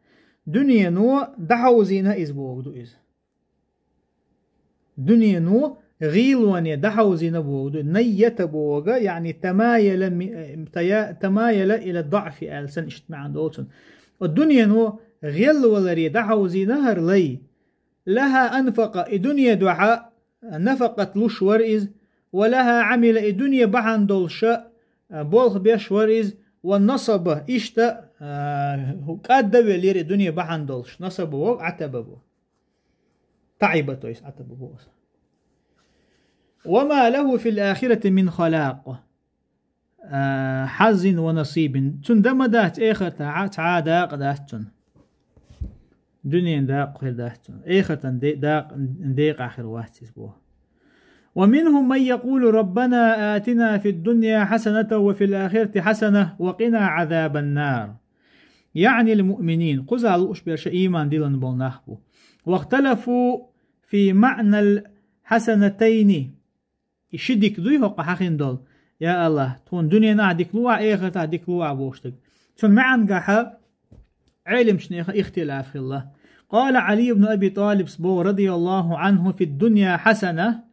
Дуьнено дӀахьовзийна иза боху ду иза. Дуьнено гӀийлоне дӀахьовзийна боху ду. Наййата боху, яъни тамаяла ми-, тая-, тамаяла ила даъфи аьлла санна иштта маьӀна долу цунна. О дуьнено гӀелваларе дӀахьовзийна хӀара лай. Лаха анфакъа, и дуьне дуьхьа нафакъат луш вара иза, ва лаха Ӏамила, и дуьне бахьана долуша, а, болх беш вара иза, ва насаба, иштта, а, кӀадда веллера и дуьне бахьана долуш, насаба боху, Ӏатаба боху. Таиба, то есть Ӏатаба боху. Ва ма лаху фил ахирати мин халакъ. А, хьаззин ва насибин. Цунна дан ма дац эхартахь цхьа а дакъа дац цунна. Дуьненан дакъа хир дац цунна. Эхартан де-, дакъа, декъахь хир вац иза боху. Ва минхум ман якъулу: «Раббана атина фид дунья хьасанатан ва фил ахирати хьасанатан ва къина Ӏазабан нар». Яънил муъминин. Кхузахь лууш берш ийман диллина болу нах бу. Вахталафу фи маънал хьасанатайни. И ши дика дуй хӀокху хьахийна долу? Я АллахӀ, тхуна дуьненахь дика луахь, эхартахь дика луахь бохуш дерг. Цунна маьӀнагахьа Ӏелимчу нехан ихтилаф хилла. Къала Ӏали ибн Аби ТӀалибс боху, радияллаху Ӏанху: «Фид дунья хьасана,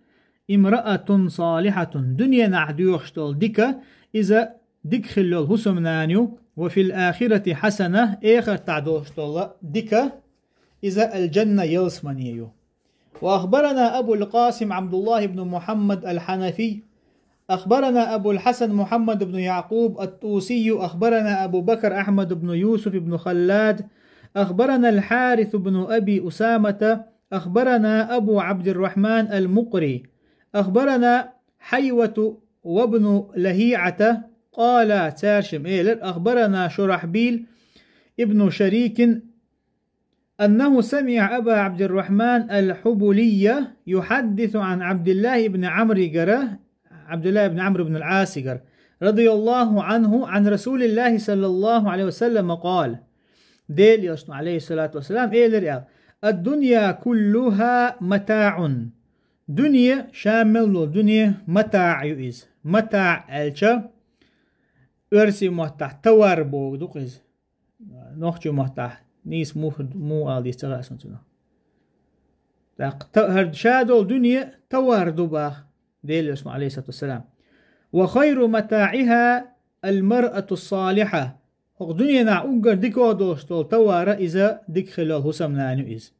имраатун салихьатун». Дуьненахь доьхуш долу дика, иза дика хилла йолу хӀусамнана ю, ва фил ахирати хьасана, эхартахь долуш долу дика, иза аль-джанна, ялсамани ю. وأخبرنا أبو القاسم عبد الله بن محمد الحنفي، أخبرنا أبو الحسن محمد بن يعقوب الطوسي، أخبرنا أبو بكر أحمد بن يوسف بن خلاد، أخبرنا الحارث بن أبي أسامة، أخبرنا أبو عبد الرحمن المقري، أخبرنا حيوة وابن لهيعة، قال، цаьршим элира: أخبرنا شرحبيل ابن شريك، أنه سمع أبا عبد الرحمن الحبلي يحدث عن عبد الله بن عمرو гара, Абдуллах ибн Амр ибн аль-Ас гара, رضي الله عنه، عن رسول الله صلى الله عليه وسلم قال. Делан Элчано, Ӏалайхиссалату вассалам, элира аьлла: «الدنيا كلها متاع». Дуьне, ша мел долу дуьне, матаъ ю иза. Матаъ аьлча, Оьрсийн маттахь товар бохург ду-кх иза. Нохчийн маттахь нийса муха, муха ала деза ца хаьа суна цунах. ТӀаккха та-, хӀара ша долу дуьне товар ду боху Делан Элчано, Ӏалайхиссалату вассалам. «Ва хайру матаӀиха аль-маръату ссалихьа». ХӀокху дуьненахь уггар дика долуш долу товар иза дика хилла йолу хӀусамнана ю иза.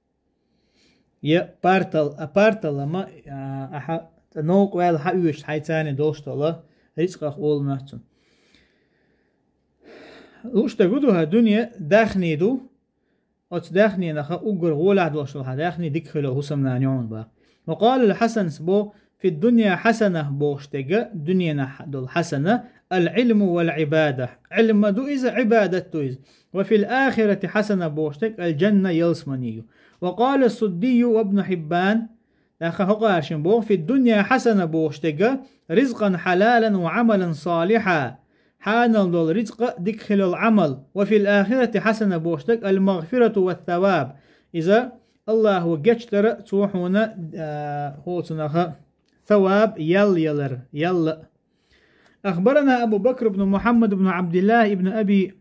Я партал-, а парталама, а, ахьа, цӀа новкъа ваьлла хьан оьшуш хьайца долуш долу рицкъах олу моьтту цунах. Лууш дерг ду хӀара дуьне даьхни ду, оцу даьхнинах уггар гӀолехь долуш долу хьан даьхни дика хилла йолу хӀусамнана ю хьуна боху. Ва къала аль-Хьасанс боху: «Фи ддунья хьасана», бохуш дерг, дуьненахь долу хьасана, «аль-Ӏилму валь-Ӏибада». Ӏилма ду иза, Ӏибадат ду иза. «Ва филь ахирати хьасана», бохуш дерг, «аль-Джанна», ялсамани ю. «Ва къала ас-Суддийю ва Ибну Хьиббан». ТӀаккха хӀокхара шен боху: «Фи ддунья хьасана», бохуш дерг, «ризкъан хьалалан ва Ӏамалан салихьа». Хьанал долу рицкъа, дика хилла йолу Ӏамал. «Ва филь ахирати хьасана», бохуш дерг, «аль-магъфирату ва ссаваб». Иза Аллахо гечдар, цо хьуна, а, хӀо цунах саваб ял ялар, ялла. أخبرنا أبو بكر بن محمد بن عبد الله بن أبي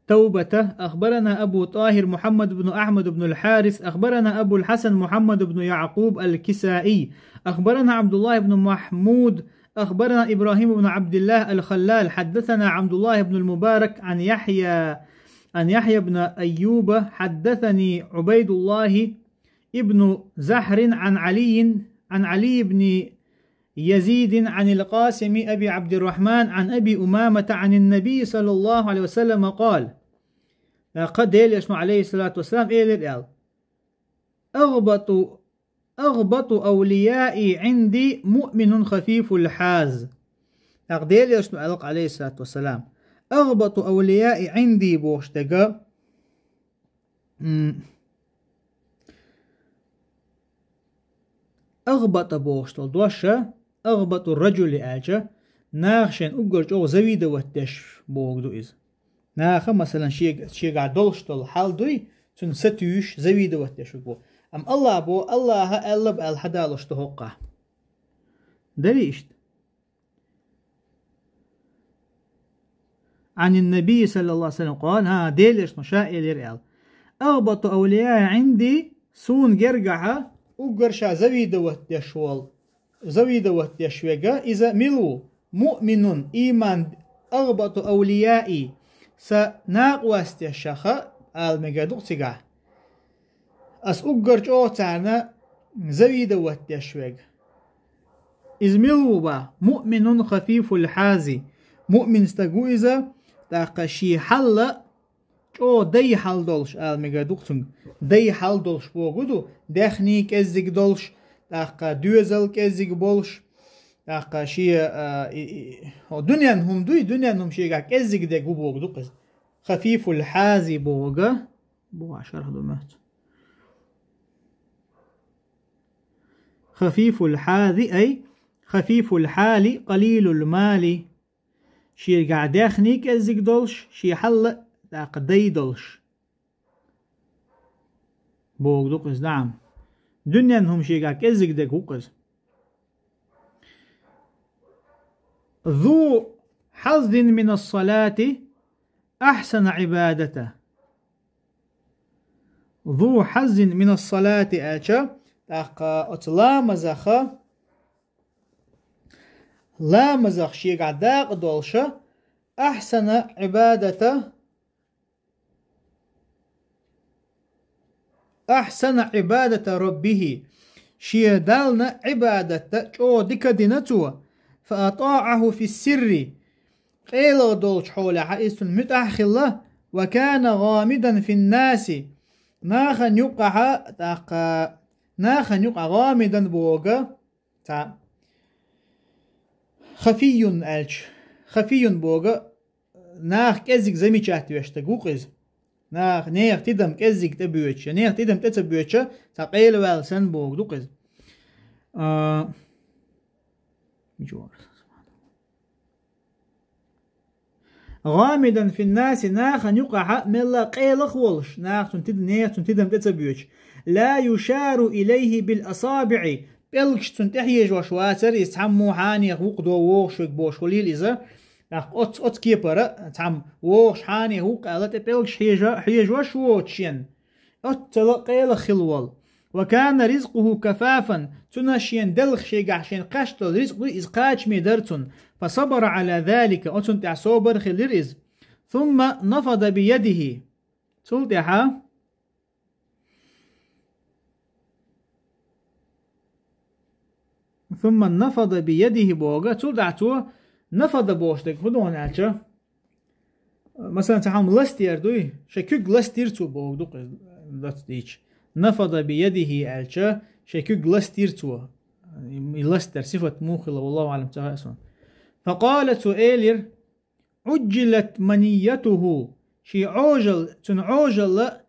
توبة، أخبرنا أبو طاهر محمد بن أحمد بن الحارث، أخبرنا أبو الحسن محمد بن يعقوب الكسائي، أخبرنا عبد الله بن محمود، أخبرنا إبراهيم بن عبد الله الخلال، حدثنا عبد الله بن المبارك عن يحيى، عن يحيى بن أيوب، حدثني عبيد الله ابن زحر عن علي، عن علي بن يزيد عن القاسم أبي عبد الرحمن عن أبي أمامة عن النبي صلى الله عليه وسلم قال. ТӀаккха Делан Элчано, Ӏалайхиссалату вассалам, элира аьлла: «أغبط، أغبط أوليائي عندي مؤمن خفيف الحاز». ТӀаккха Делан Элчано аьлла, Ӏалайхиссалату вассалам: «أغبط أوليائي عندي», бохуш дерг, м, «أغبط» бохуш долу дош, «أغبط الرجل» аьлча, наха шен уггар чӀогӀа завидовать деш бохург ду иза. Наха, масалан, шег-, шегахь долуш долу хьал дуй, цунна сатуьйсуш, завидовать деш верг ву. Амма Аллах бо, Аллаха аьлла бу аьлла хьадалуш ду хӀокхахь. Дарий иштта? عن النبي صلى الله عليه وسلم قال, хӀа, Делан Элчано ша элира аьлла: «أغبط أوليائي عندي», суна гергахьа уггар ша завидовать деш волу, завидовать деш верг, иза мила ву? «مؤمن», ийман, «أغبط أوليائي», сан накъостех ала мегар ду-кх цигахь. Ас уггар чӀогӀа царна завидовать деш верг. Иза мила ву боху? «مؤمن خفيف الحاز». Муъмин стаг ву иза, тӀаккха шен хьал чӀогӀа дай хьал долуш ала мегар ду-кх цуьнга. Дай хьал долуш бохург ду, даьхни кӀеззиг долуш, тӀаккха доьзал кӀеззиг болуш, тӀаккха шен, а, и, и, хӀо, дуьненан хӀума дуй, дуьненан хӀума шегахь кӀеззиг дерг ву бохург ду-кх иза. «خفيف الحاز» бохург, боху шарх ду моьтту. «خفيف الحاذ», ай, «خفيف الحال قليل المال». Шегахь даьхни кӀеззиг долуш, шен хьал а, тӀаккха дай долуш. Бохург ду-кх иза, наӀам. Дуьненан хӀума шегахь кӀеззиг дерг ву-кх иза. «ذو حظ من الصلاة أحسن عبادة». «ذو حظ من الصلاة» аьлча, тӀаккха оцу ламазаха, ламазах шегахь дакъа долуша, «أحسن عبادة», «أحسن عبادة ربه», шен Далла Ӏибадат чӀогӀа дика дина цо, «فأطاعه في السر», къайлагӀа долчу хьолехь иза цунна муьтӀахь хилла, «وكان غامضا في الناس», нахана юккъахьа, тӀаккха, нахана юккъахь, «غامضا» бохург, цхьа, «خفي» аьлча, «خفي» бохург, нах кӀеззиг замечать веш дерг ву-кх иза. Нах, нехан тидам кӀеззиг тӀебоьдуш, нехан тидам тӀе ца боьдуш, цхьа къайла ваьлла санна бохург ду-кх иза. А, мича вара? «غامضا في الناس», нахана юкъахьа мелла къайлах волуш, нах цунна тида-, нехан цунна тидам тӀе ца боьдуш. «لا يشار إليه بالأصابع», пӀелгаш цунна тӀехьежош вацара иза, цхьаммо хьанех вукхо вогӀуш верг бохуш хуьлийла иза. ТӀаккха оц-, оцу кепара цхьамма вогӀуш хьане хӀу къаьлла тӀе пӀелгаш хьежа-, хьежош воцуш шен. Оццала къелах хила волу. «وكان رزقه كفافا», цунна шен делха шегахь шен кхаьчна долу ризкъ дуй, иза кхачаме дара цунна. «فصبر على ذلك», оцунна тӀехь собар хилира иза. «ثم نفض بيده». Цул тӀаьхьа «ثم نفض بيده» боху, цул тӀаьхьа цо «نفض» бохуш дерг хӀун ду аьлча, масалан, цхьа хьалма ластер дуй, шайн куьг ластира цо боху ду-кх иза доцца дийча. «نفض بيده» аьлча, шайн куьг ластира цо. И ластер сифат муха хилла, والله أعلم, ца хаьа суна. «فقال», цо элира: «عجلت منيته», шен Ӏожалла, цуьнан Ӏожалла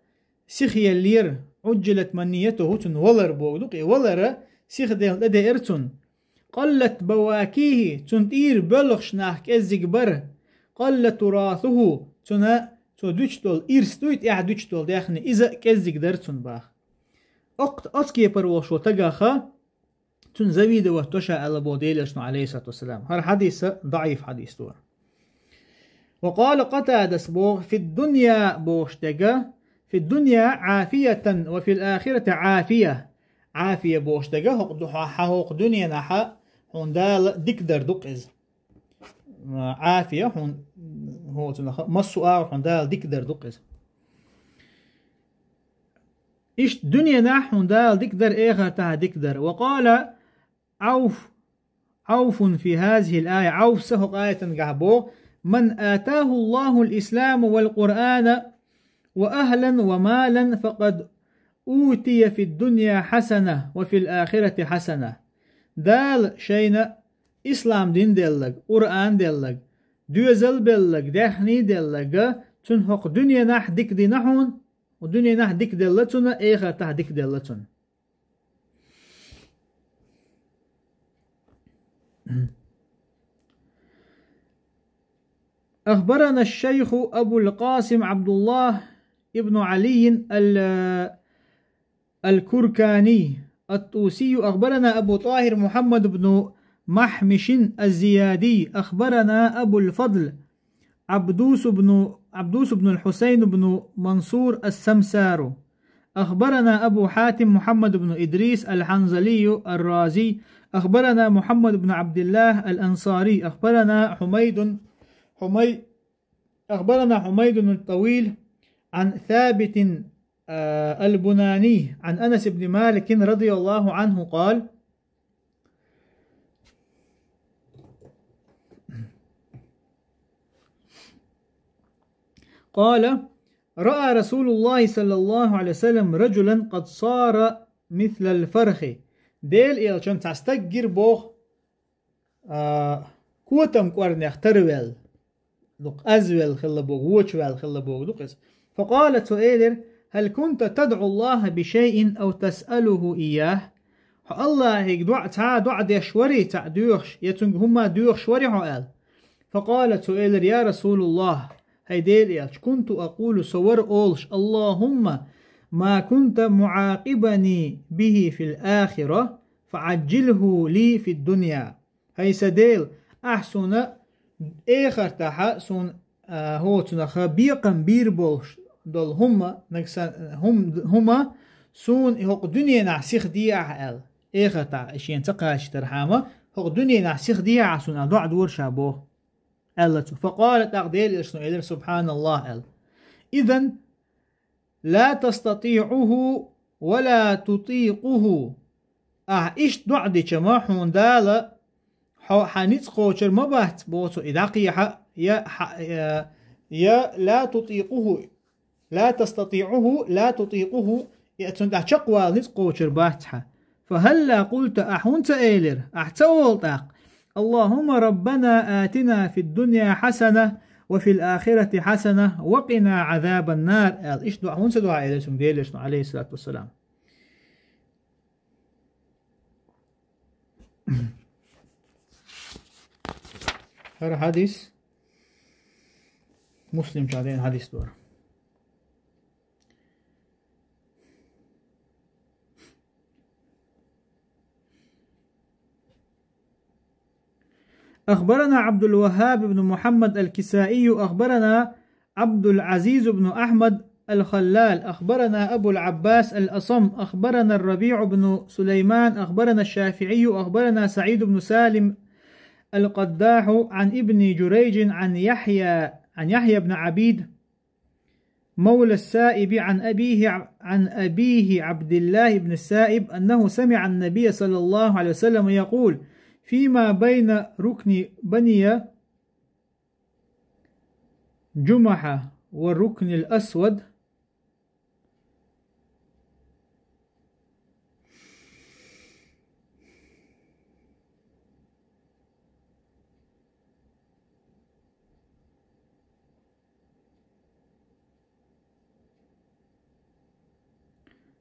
сиха еллера, «عجلت منيته», цуьнан валар боху ду-кх, и валар сиха делла тӀедеара цунна. «قلت بواكيه», цуьнан тӀера боьлхуш нах кӀеззиг бара. «قل تراثه», цуьнан, цо дуьтуш долу ирс дуй, тӀехь дуьтуш долу даьхни, иза а кӀеззиг дара цунна боху. Оккха, оцу кепара волуш волу стагаха цунна завидовать до ша аьлла боху Делан Элчано, عليه الصلاة والسلام. ХӀара хьадис а даӀиф хьадис ду. «وقال قتادة» боху, «في الدنيا» бохуш дерг, «في الدنيا عافية وفي الآخرة عافية». Ӏафия бохуш дерг, хӀокху ду-, хьан, хьан хӀокху дуьненахь хьуна Дала дика дар ду-кх иза. Ӏафия хьуна, хӀоцунах, массо а агӀор хьуна Дала дика дар ду-кх иза. Иштта дуьненахь хьуна Дала дика дар, эхартахь дика дар. «وقال عوف، عوف في هذه الآية», Ӏауф са хӀокху аятангахь боху: «من آتاه الله الإسلام والقرآن وأهلا ومالا فقد أوتي في الدنيا حسنة وفي الآخرة حسنة». Дала шайна ислам дин делларг, Къуръан делларг, доьзал белларг, даьхни делларг, цунна хӀокху дуьненахь дика дина хьуна, дуьненахь дика делла цунна, эхартахь дика делла цунна. أخبرنا الشيخ أبو القاسم عبد الله بن علي ال-، الكركاني الطوسي، أخبرنا أبو طاهر محمد بن محمش الزيادي، أخبرنا أبو الفضل عبدوس بن، عبدوس بن الحسين بن منصور السمسار، أخبرنا أبو حاتم محمد بن إدريس الحنظلي الرازي، أخبرنا محمد بن عبد الله الأنصاري، أخبرنا حميد، حمي-، أخبرنا حميد الطويل عن ثابت، آه، البناني عن أنس بن مالك رضي الله عنه قال، قال: رأى رسول الله صلى الله عليه وسلم رجلا قد صار مثل الفرخ. Делан Элчан цхьа стаг гира боху, а, котам кӀорнех тарвелла, дукха азвелла хилла боху, вочавелла хилла боху ду-кх иза. فقال, цо элира: هل كنت تدعو الله بشيء أو تسأله إياه؟ Хьо Аллахьига доӀа, цхьа а доӀа деш варий, цхьаъ доьхуш, я цуьнга хӀумма доьхуш варий хьо аьлла? فقال, цо элира: يا رسول الله, хӀай Делан Элча, كنت أقول, со вара олуш: اللهم ما كنت معاقبني به في الآخرة فعجله لي في الدنيا. ХӀай сан Дела, ахь суна эхартахьа суна, а, хӀоцунах бекхам бийр болуш долу хӀумма, нагахь сан, хӀум-, хӀума суна и хӀокху дуьненахь сиха де ахьа аьлла. Эхартахь шена ца кхачийтархьама, хӀокху дуьненахь сиха де ахьа суна аьлла, доӀа дора ша боху, аьлла цо. فقال, тӀаккха Делан Элчано элира: سبحان الله аьлла. إذن لا تستطيعه ولا تطيقه. Ахь иштта доӀа дича ма хьуна Дала, хьо хьан ницкъ кхочур ма бац, боху цо, и дӀакхехьа, я хьа-, я, я لا تطيقه، لا تستطيعه، لا تطيقه, я цунна тӀехь чекхвала ницкъ кхочур бац хьан. فهلا قلت, ахь хӀунда ца элира, ахь ца олу тӀаккха: اللهم ربنا آتنا في الدنيا حسنة وفي الآخرة حسنة وقنا عذاب النار, аьлла, иштта доӀа хӀунда ца до хьан, элира цуьнга Делан Элчано, عليه الصلاة والسلام. ХӀара хьадис Муслим чу деана хьадис ду хӀара. أخبرنا عبد الوهاب بن محمد الكسائي، أخبرنا عبد العزيز بن أحمد الخلال، أخبرنا أبو العباس الأصم، أخبرنا الربيع بن سليمان، أخبرنا الشافعي، أخبرنا سعيد بن سالم القداح عن ابن جريج عن يحيى، عن يحيى بن عبيد مولى السائب عن أبيه، عن أبيه عبد الله بن السائب أنه سمع النبي صلى الله عليه وسلم يقول: فيما بين ركن بني جمحة والركن الأسود.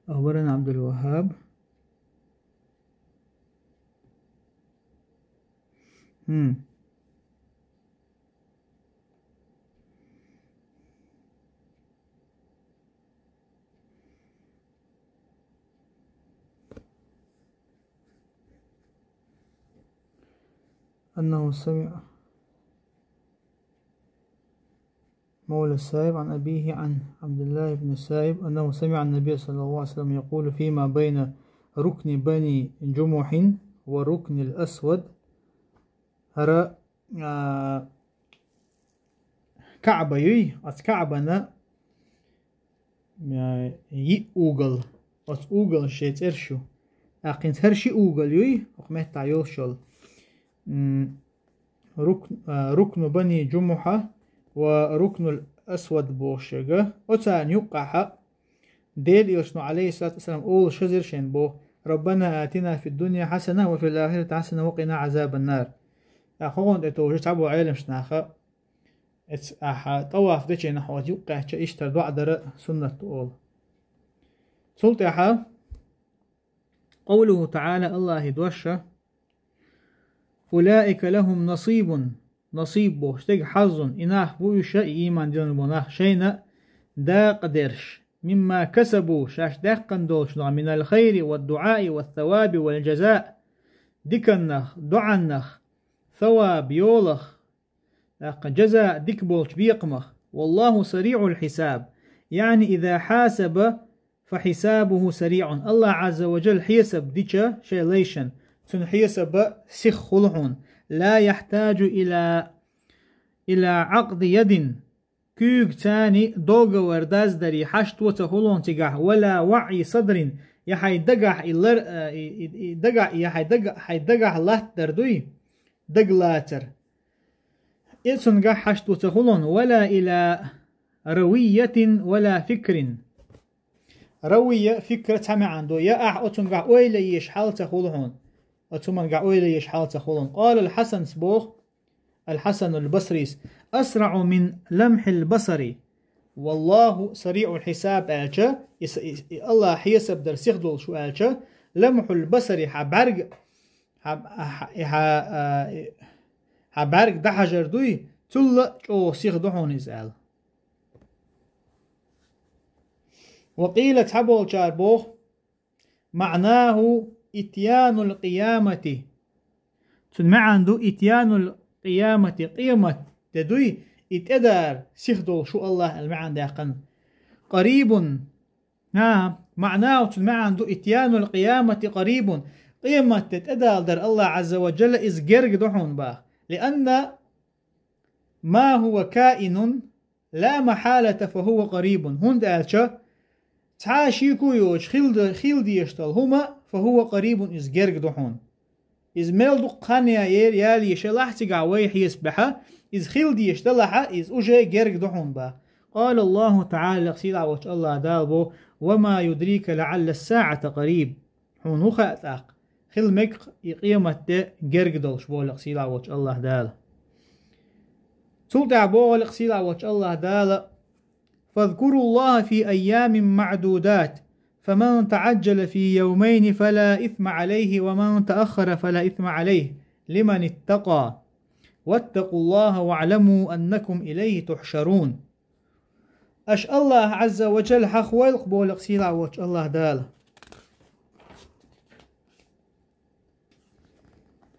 أخبرنا عبد الوهاب. مم. أنه سمع مولى السائب عن أبيه عن عبد الله بن السائب أنه سمع النبي صلى الله عليه وسلم يقول فيما بين ركن بني جمح وركن الأسود. ХӀара, а, КаӀба юй, оцу КаӀбана, а, йиъ угол, оцу угол шен цӀераш ю. ТӀаккха хӀинца хӀара ши угол юй, оха меттахь йолуш йолу. М, рукн-, а, рукну бани Джумухьа ва рукнул асвад бохуш ерг. Оцарна юккъехь Делан Элчано, Ӏалайхиссалату вассалам, олуш хезира шайна боху: «Раббана атина фид дунья хьасана ва фил ахирати хьасана ва къина Ӏазабан нар». ТӀаккха хӀокхунна тӀе товжа цхьаболу Ӏеламчу наха, эц-, ахьа тӀаваф дечу хенахь оцу юккъехь ча иштта доӀа дара суннат ду олу. Цул тӀаьхьа Къовлуху ТаӀала, Аллахьан дош: «Улаика лахум насибун», насиб бохуш дерг хьаззун, и нах бу уьш, и ийман диллина болу нах, шайна дакъа дерш, «мимма касабу», шаьш даьккхина долчунах, «минал хайри ва дуӀаи ва саваби вал джаза», диканнах, доӀаннах, саваб, йолах, тӀаккха джаза дика болчу бекхамах. «Валлаху сариӀул хьисаб», яъни, «иза хьасаба, фа хьисабуху сариӀун». Аллах Ӏазза ва Джалла хьесаб дича шайн лайшан, цуьнан хьесаба сиха хуьлу хьуна. «Ла яхьтаджу ила, ила Ӏакъди ядин», куьйга царна договор даздаре хьашт ца хуьлу хьуна цигахь, «ва ла ваӀйи садрин», я хьайн дагахь и лар-, а, и, и, и дагахь, я хьайн дага-, хьайн дагахь латтадар дуй, дагалацар. И цуьнгахь хьашт ца хуьлу хьуна, «ва ла ила равийятин ва ла фикрин». Равийя, фикра цхьа маьӀна ду, я ахь оцуьнгахь ойла еш хьал ца хуьлу хьуна. Оцу хӀумангахь ойла еш хьал ца хуьлу хьуна. Къала ал-Хьасанс боху, ал-Хьасанул Басрис: «АсраӀу мин ламхьил басари». «Валлаху сариӀул хьисаб», аьлча, и с-, и, и Аллах хьесаб дар сиха долуш ву аьлча, «ламхьул басари», хьан бӀаьрг, хьан, хьан, хьан, а, хьан бӀаьрг дӀахьажар дуй, цул а чӀогӀа сиха ду хьуна иза аьлла. Ва къийла, цхьаболчара боху: «МаӀнаху итьянул къиямати». Цуьнан маьӀна ду итьянул къиямати, къемат де дуй, и тӀедара сиха долуш ву Аллах аьлла маьӀна даьккхина. Къарибун. ХӀан, маӀнаху, цуьнан маьӀна ду итьянул къиямати къарибун. Къемат де тӀедала дар Аллах Ӏазза ва Джалла иза герга ду хьуна баха. Лианна ма хӀува каинун, ла махьалата фа хӀува къарибун. ХӀунда аьлча, цхьа а шеко йоцуш хила де-, хила дезаш долу хӀума, фа хӀува къарибун, иза герга ду хьуна. Иза мел дукха хан яер, яла еш елахь цигахь вай хьесап бахьа, иза хила дезаш делахьа, иза уже герга ду хьуна баха. Къала Аллаху ТаӀала, лекха сийлахь волчу Аллах Дала бо: «Ва ма юдрика лаӀалла ссаӀата къариб». Хьуна хӀун хаьа тӀаккха? Хила мега и къемат де герга долуш, боху лекха сийлахь волчу Аллах Дала. Цул тӀаьхьа боху лекха сийлахь волчу Аллах Дала: «Фазкуруллаха фи айямин маӀдудат, фаман таӀаджджала фи явмайни фала исма Ӏалайхи, ва ман тааххара фала исма Ӏалайхи, лиман иттакъа. Ваттакъуллаха ваӀламу аннакум илайхи тухьшарун». Аша Аллах Ӏазза ва Джалла хьахавойла, боху лекха сийлахь волчу Аллах Дала.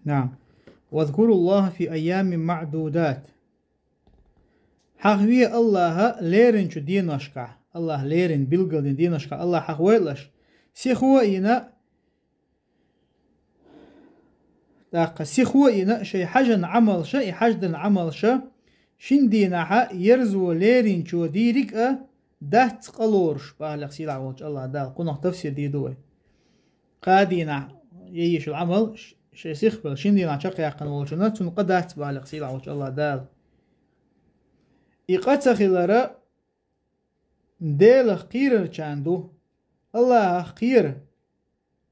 Наам. «Вазкуруллаха фи айямин маъдудат». Хьахве Аллаха леринчу деношкахь, Аллаха лерина билгалдина деношкахь Аллах хьахвойла аша. Сихо а йина, тӀаккха сихо а йина, шайн хьажан Ӏамалша, и хьаждан Ӏамалша, шин дийнахьа ерзо леринчо дийриг а дац къа лоруш, бахьалех сийлахь волчу Аллах Дала. Кхунах тафсир дийр ду вай. Кхаа дийнахь яйишал Ӏамал ш-, шайн сихбелла, шин дийнахь чекхъяьккхина волчунна, цунна къа дац, бахьалех сийлахь волчу Аллах Дала. И къа ца хилара Делах кхерарчарна ду. Аллахах кхера.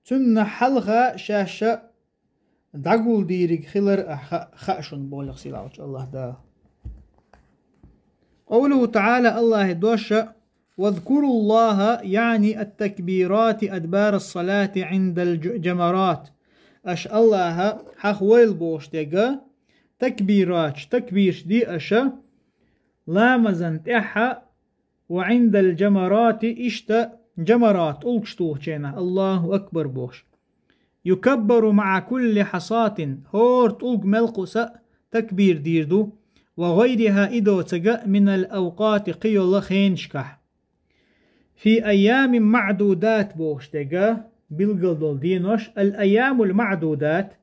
Цунна хьалха шаьш дӀагулдийриг хилар а ха-, хаьа шуна, боху сийлахьчу Аллах Дала. Къовлуху таӀала, Аллахьи дош: «Вазкуруллаха, яъни ат-такбирати адбара ас-салати Ӏиндал-жамарат». Аша Аллаха хьахвойла бохуш дерг, такбират, такбирш де аша, ламазан тӀаьхьа, ва Ӏиндал-жамарати, иштта жамарат, тӀулгаш тухучу хенахь, Аллаху акбар бохуш. Юкаббару маъа кулли хьасатин, хӀора тӀулг мел кхуссу а такбир дийр ду, ва гӀайриха, и доцург а, минал авкъати, кхин йолу хенашкахь. Фи айямин маъдудат бохуш дерг, билгал долу денош, ал-айямул маъдудат,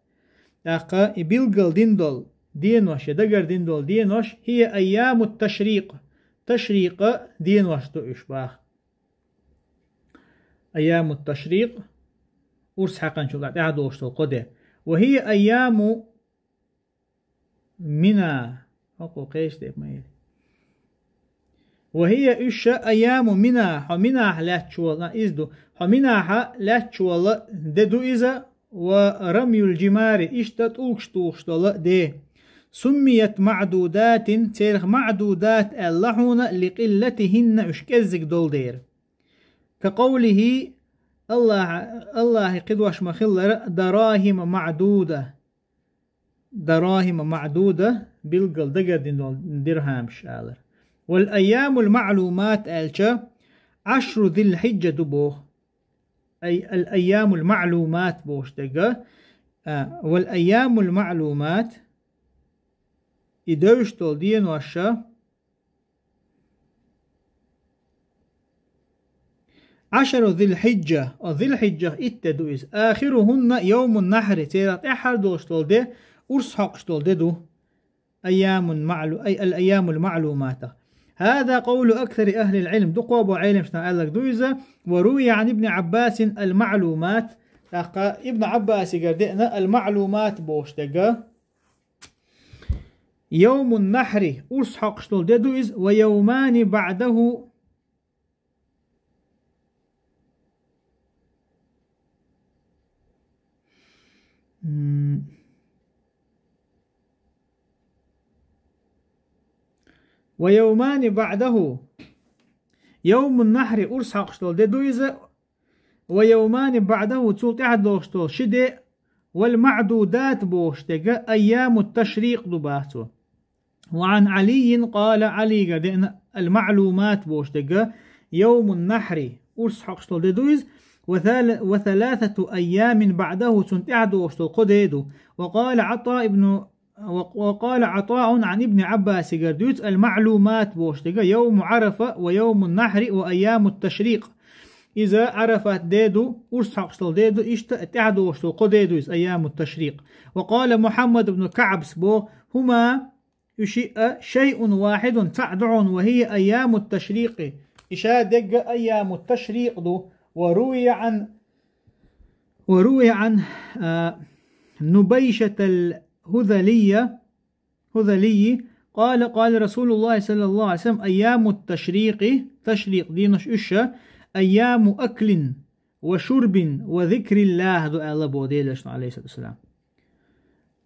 тӀаккха и билгал дина долу денош я дагар дина долу денош, хӀия айямут ташрикъ, ташрикъа денош ду уьш, баха. Айямут ташрикъ, урс хьаькхначул тӀаьхьа долуш долу кхо де. Ва хӀия айяму Мина. ХӀокхо кхечу тӀе ма ери. Ва хӀия, уьш ша айяму Мина, хьо Минахь лаьтташ волу, а, иза ду. Хьо Минахьа лаьтташ волу де ду иза, ва рамюл жимари, иштта тӀулгаш тухуш долу де. Суммият маъдудатин, церах маъдудат аьлла хьуна, ликъиллатихинна, уьш кӀеззиг долу дера. Ка къовлихи, Аллахьа, Аллахьи кхидош ма-хиллара, дарахима маъдуда. Дарахима маъдуда, билггал дагардина долу дирхьамаш алар. Вал айямул маълумат аьлча, Ӏашру Зилхьиджа ду боху. Ай, ал айямул маълумат бохуш дерг, а, вал айямул маълумат, и девзаш долу денош ша, Ӏашару Зилхьиджа, о, Зилхьиджах итт де ду иза. Ахирухунна йовмун нахьри, церан тӀаьххьара долуш долу де, урс хьокхуш долу де ду. Айямун маълу-, ай, ал айямул маълумата. Хаза къовлу аксари ахлил Ӏилм, дукхо бо Ӏелимшна аьлларг ду иза, ва рувия Ӏан Ибни Ӏаббасин ал маълумат, тӀаккха Ибн Ӏаббасигара деана ал маълумат бохуш дерг. Йовмун нахьри, урс хьокхуш долу де ду иза, ва йовмани баъдаху. М. Ва йовмани баъдаху. Йовмун нахьри, урс хьокхуш долу де ду иза, ва йовмани баъдаху, цул тӀаьхьа долуш долу ши де, вал маъдудат бохуш дерг айямут ташрикъ ду баха цо. Ва Ӏан Ӏалиййин къала, Ӏалигара деана ал маълумат бохуш дерг йовмун нахьри, урс хьокхуш долу де ду иза, ва сала-, ва саласату айямин баъдаху, цунна тӀаьхьа долуш долу кхо де ду. Ва къала Ӏата ибну Ва, ва къала Ӏатаун Ӏан Ибни Ӏаббасигара дуьйцу ал маълумат бохуш дерг йовму Ӏарафа ва йовмун нахьри ва айямут ташрикъ. Иза Ӏарафат де ду, урс хьокхуш долу де ду, иштта тӀаьхьа долуш долу кхо де ду иза, айямут ташрикъ. Ва къала Мухьаммад ибн Каъбс бо, хӀума, уьш шиъ а, шайъун вахьидун, цхьаъ ду хьуна, ва хӀия айямут ташрикъи. И ша дерг айямут ташрикъ ду, ва рувия Ӏан Ва рувия Ӏан, а, Нубайшатал Хузалийя, Хузалиййи, къала, къала Расулуллахи саллаллаху Ӏалайхи ва саллам, айямут ташрикъи, ташрикъ денош уьш ша, айяму аклин ва шурбин ва зикриллах ду аьлла бо Делан Элчано, Ӏалайхиссалату вассалам.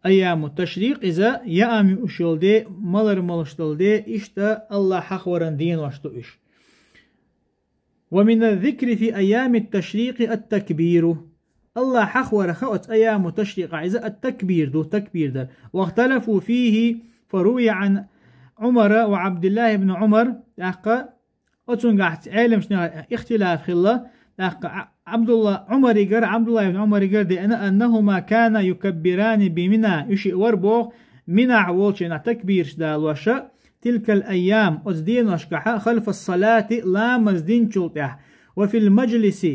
Айяму ташрикъ иза яам юуш йолу де, малар молуш долу де, иштта Аллах хьахваран денош ду уьш. Ва мина зикри фи айями ташрикъи ат-такбиру. Аллах хьахварах оцу айяму ташрикъахь иза ат-такбир ду, такбир дар. Вахталафу фихи, фарувия Ӏан Ӏумара ва Ӏабдиллахи ибн Ӏумар, тӀаккха оцунгахь Ӏеламчунехан ихтилаф хилла, тӀаккха Ӏа-, Абдулла Умаригар, Абдулла ибн Умаригар деана, أنهما كانا يكبران بمنى, уьш вар боху, Минахь волчу хенахь такбираш далош, تلك الأيام, оцу деношкахь, خلف الصلاة, ламаз динчул тӀаьхьа, وفي المجلس,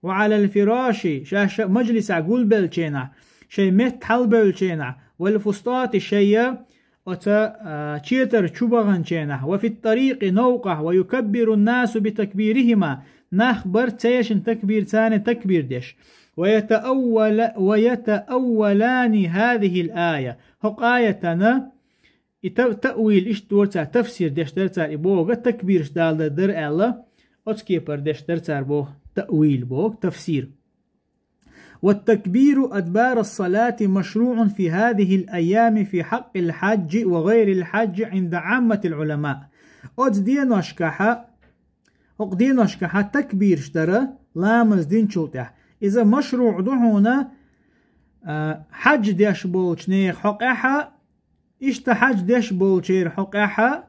وعلى الفراش, шаьш мажлисехь гулбеллачу хенахь, шайн метта хьалабевллачу хенахь, والفسطاط, шайн оцу, а, четар чу баханчу хенахь, وفي الطريق, новкъахь, ويكبر الناس بتكبيرهما, нах бара церан такбирца, церан такбир деш. ويتأول-, ويتأولان هذه الآية. ХӀокху аятана и та-, таъвил иштта дора цара, тафсир деш дара цара, и боху, такбираш далар дара аьлла, оцу кепара деш дара цара боху, таъвил боху, тафсир. والتكبير أدبار الصلاة مشروع في هذه الأيام في حق الحاج وغير الحاج عند عامة العلماء. Оцу деношкахь, хӀокху деношкахь такбираш дара ламаз динчул тӀаьхьа. Иза машруъ ду хьуна, а, хьаьж деш болчу нехан хьокъехь, иштта хьаьж деш болчеран хьокъехь,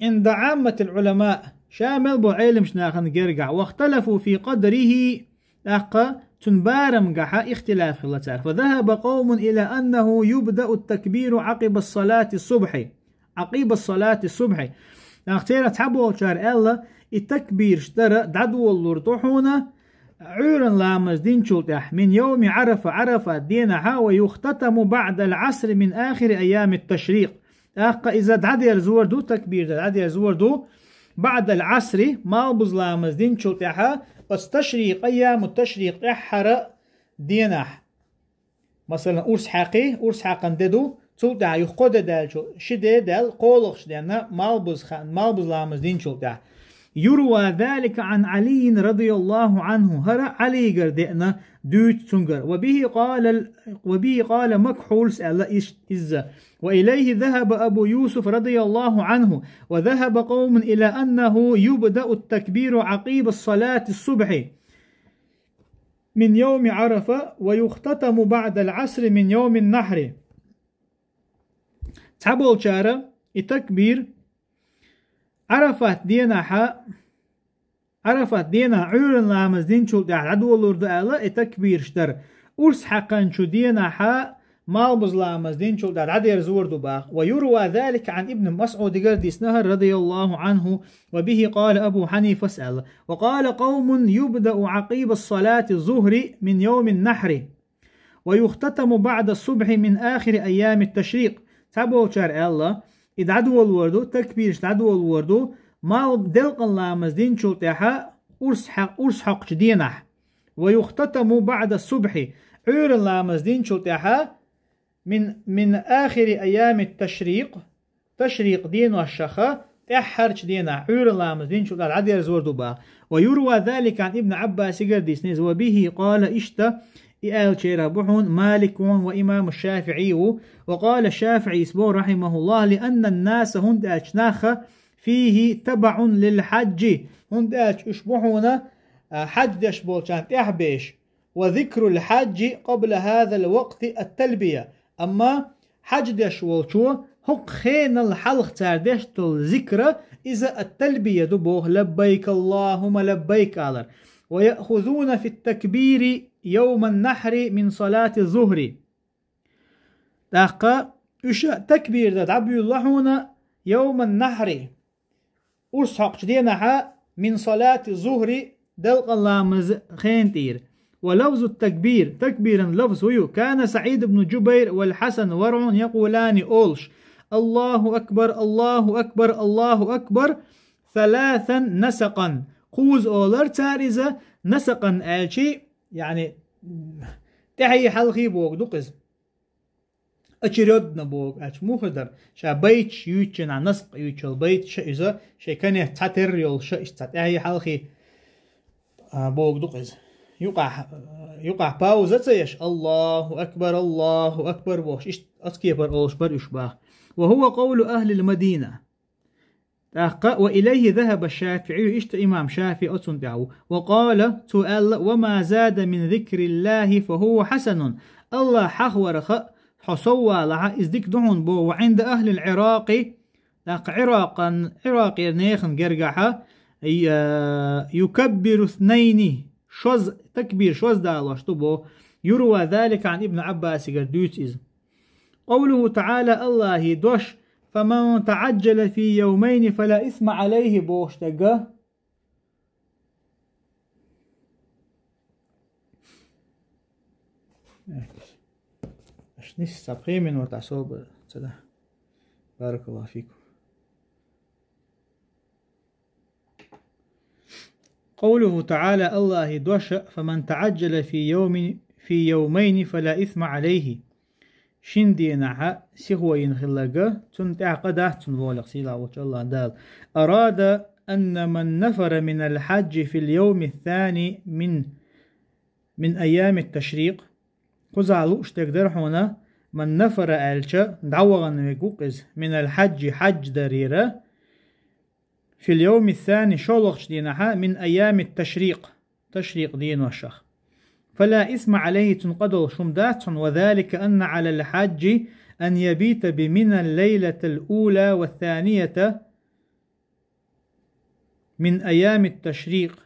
عند عامة العلماء, ша мел бу Ӏеламчу нахана гергахь, واختلفوا في قدره, тӀаккха цуьнан барамгахь ихтилаф хилла цара. فذهب قوم إلى أنه يبدأ التكبير عقب صلاة الصبح. عقب صلاة الصبح. ТӀаккха церан цхьаболчара аьлла, и такбираш дара дӀадолалур ду хьуна, Ӏуьйранна ламаз динчул тӀаьхьа, من يوم عرفة, Ӏарафат денахь, ويختتم بعد العصر من آخر أيام التشريق. ТӀаккха иза дӀадерзор ду, такбир дан дӀадерзор ду, بعد العصر, малбуза ламаз динчул тӀаьхьа, оцу ташрикъ, айяму ташрикъ тӀаьххьара денахь. Масалан, урс хьаькхи, урс хьаькхна де ду, цул тӀаьхьа юха кхо де даьлча, ши де даьлла, кхоалгӀачу денна, малбуза ха-, малбуза ламаз динчул тӀаьхьа. يروى ذلك عن علي رضي الله عنه, хӀара Ӏалигара деана дуьйцу цуьнгара. وبه قال ال-, وبه قال مكحول, аьлла иш-, иза. وإليه ذهب أبو يوسف رضي الله عنه، وذهب قوم إلى أنه يبدأ التكبير عقب صلاة الصبح من يوم عرفة، ويختتم بعد العصر من يوم النحر. Цхьаболчара и такбир Ӏарафат денахь, Ӏарафат денахь Ӏуьйранна ламаз динчул тӀаьхьа дӀадолалур ду аьлла, и такбираш дара. Урс хьаькхначу денахь малбуза ламаз динчул тӀаьхьа дӀадерзор ду боху. ويروى ذلك عن ابن مسعود, дигара дисна хӀара, رضي الله عنه, وبه قال أبو حنيفة, аьлла. وقال قوم يبدأ عقب صلاة الظهر من يوم النحر، ويختتم بعد الصبح من آخر أيام التشريق. Цхьаболчара аьлла, и дӀадолалур ду, такбираш дӀадолалур ду, мал-, делкъан ламаз динчул тӀаьхьа урс хьа-, урс хьокхучу денахь. ويختتم بعد الصبح, Ӏуьйранна ламаз динчул тӀаьхьа, من، من آخر أيام التشريق, ташрикъ деношха тӀаьххьарчу денахь, Ӏуьйранна ламаз динчул тӀаьхьа дӀадерзор ду боху. ويروى ذلك عن ابن عباس, дигара дисна иза, وبه قال, иштта и аьллачеран бу хьуна Малик ву, وإمام الشافعي ву, وقال الشافعي, боху, رحمه الله, لأن الناس, хӀунда аьлча нах, فيه تبع للحاج, хӀунда аьлча уьш бу хьуна, а, хьаьж деш болчарна тӀаьхьа беш. وذكر الحاج قبل هذا الوقت التلبية. Амма хьаьж деш волчо хӀокху хенал хьалха цара деш долу зикра, иза ат-талбия ду боху, لبيك اللهم لبيك алар. ويأخذون في التكبير يوم النحر من صلاة الظهر. ТӀаккха уьш такбир дан дӀабуьйлла хьуна يوم النحر, урс хьокхучу денахь, من صلاة الظهر, делкъан ламаз хенан тӀера. ولفظ التكبير, такбиран лафз хӀун ю? كان سعيد بن جبير والحسن, вара хьуна, يقولان, олуш: الله أكبر، الله أكبر، الله أكبر, ثلاثا نسقا. Кхузза олура цара иза, насакъан аьлча, яъни, тӀаьхьий хьалхий бохург ду-кх иза. Очередно бохург аьлча муха дара? Ша байташ юьйцучу хенахь, насакъ юьйцуш йолу байташ ша иза, шайн конец цхьатерра йолуш ша, иштта цхьа тӀаьхьий хьалхий, а, бохург ду-кх иза. Юкъахь, юкъахь пауза ца еш, الله أكبر، الله أكبر бохуш, иштта оцу кепара олуш бара уьш боху. وهو قول أهل المدينة. ТӀаккха, وإليه ذهب الشافعي, иштта имам ШафиӀи оцунна тӀехь ву. وقال, цо аьлла: وما زاد من ذكر الله فهو حسن. АллахӀ хьахаварах хьо сов валахь, иза дика ду хьуна боху, وعند أهل العراق, тӀаккха Ӏиракъан, Ӏиракъера нехан гергахь, я, يكبر اثنين, шозза, такбир шозза далош ду бо. يروى ذلك عن ابن عباس, гар дуьйцу иза. قوله تعالى, Аллахьа дош: فمن تعجل في يومين فلا إثم عليه бохуш дерг. Аш нис ца пхи минут особо ца да. بارك الله فيكم. قوله تعالى, Аллахьа дош: فمن تعجل في يوم، في يومين فلا إثم عليه. Шина дийнахьа сихо йина хилларг, цунна тӀехь къа дац цунна, волех сийлахь волчу Аллахь Дала. أراد أن من نفر من الحج في اليوم الثاني من، من أيام التشريق. Кхузахь лууш дерг дара хьуна, من نفر аьлча, дӀавахана верг ву-кх иза, من الحج, хьаьж дарера, في اليوم الثاني, шолгӀачу дийнахьа, من أيام التشريق, ташрикъ деношах. فلا إثم عليه, цунна къа долуш хӀума дац хьуна, وذلك أن على الحاج أن يبيت بمنى الليلة الأولى والثانية من أيام التشريق.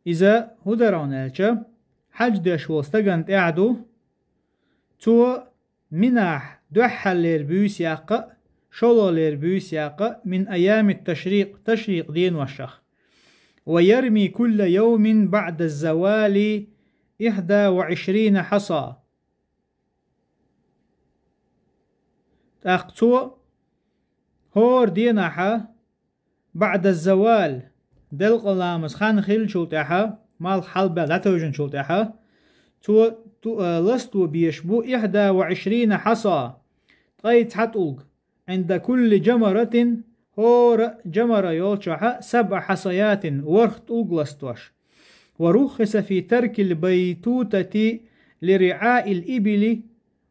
Иза хӀун дара хьуна аьлча, хьаьж деш волу стагана тӀехь ду, цо Минахь дуьххьарлера буьйса яккха а, шолгӀалера буьйса яккха а, من أيام التشريق, ташрикъ деношах. ويرمي كل يوم بعد الزوال إحدى وعشرين حصى. ТӀаккха цо хӀора дийнахьа بعد الزوال, делкъа ламаз хан хиллачул тӀаьхьа, малх хьалабаьлла дӀатевжинчул тӀаьхьа, цо ту-, а, ласто безаш бу إحدى وعشرين حصى, ткъе цхьа тӀулг, عند كل جمرة, хӀора жамара йолчохьа, سبع حصيات, ворхӀ тӀулг ластош. ورخص في ترك البيتوتة لرعاء الإبل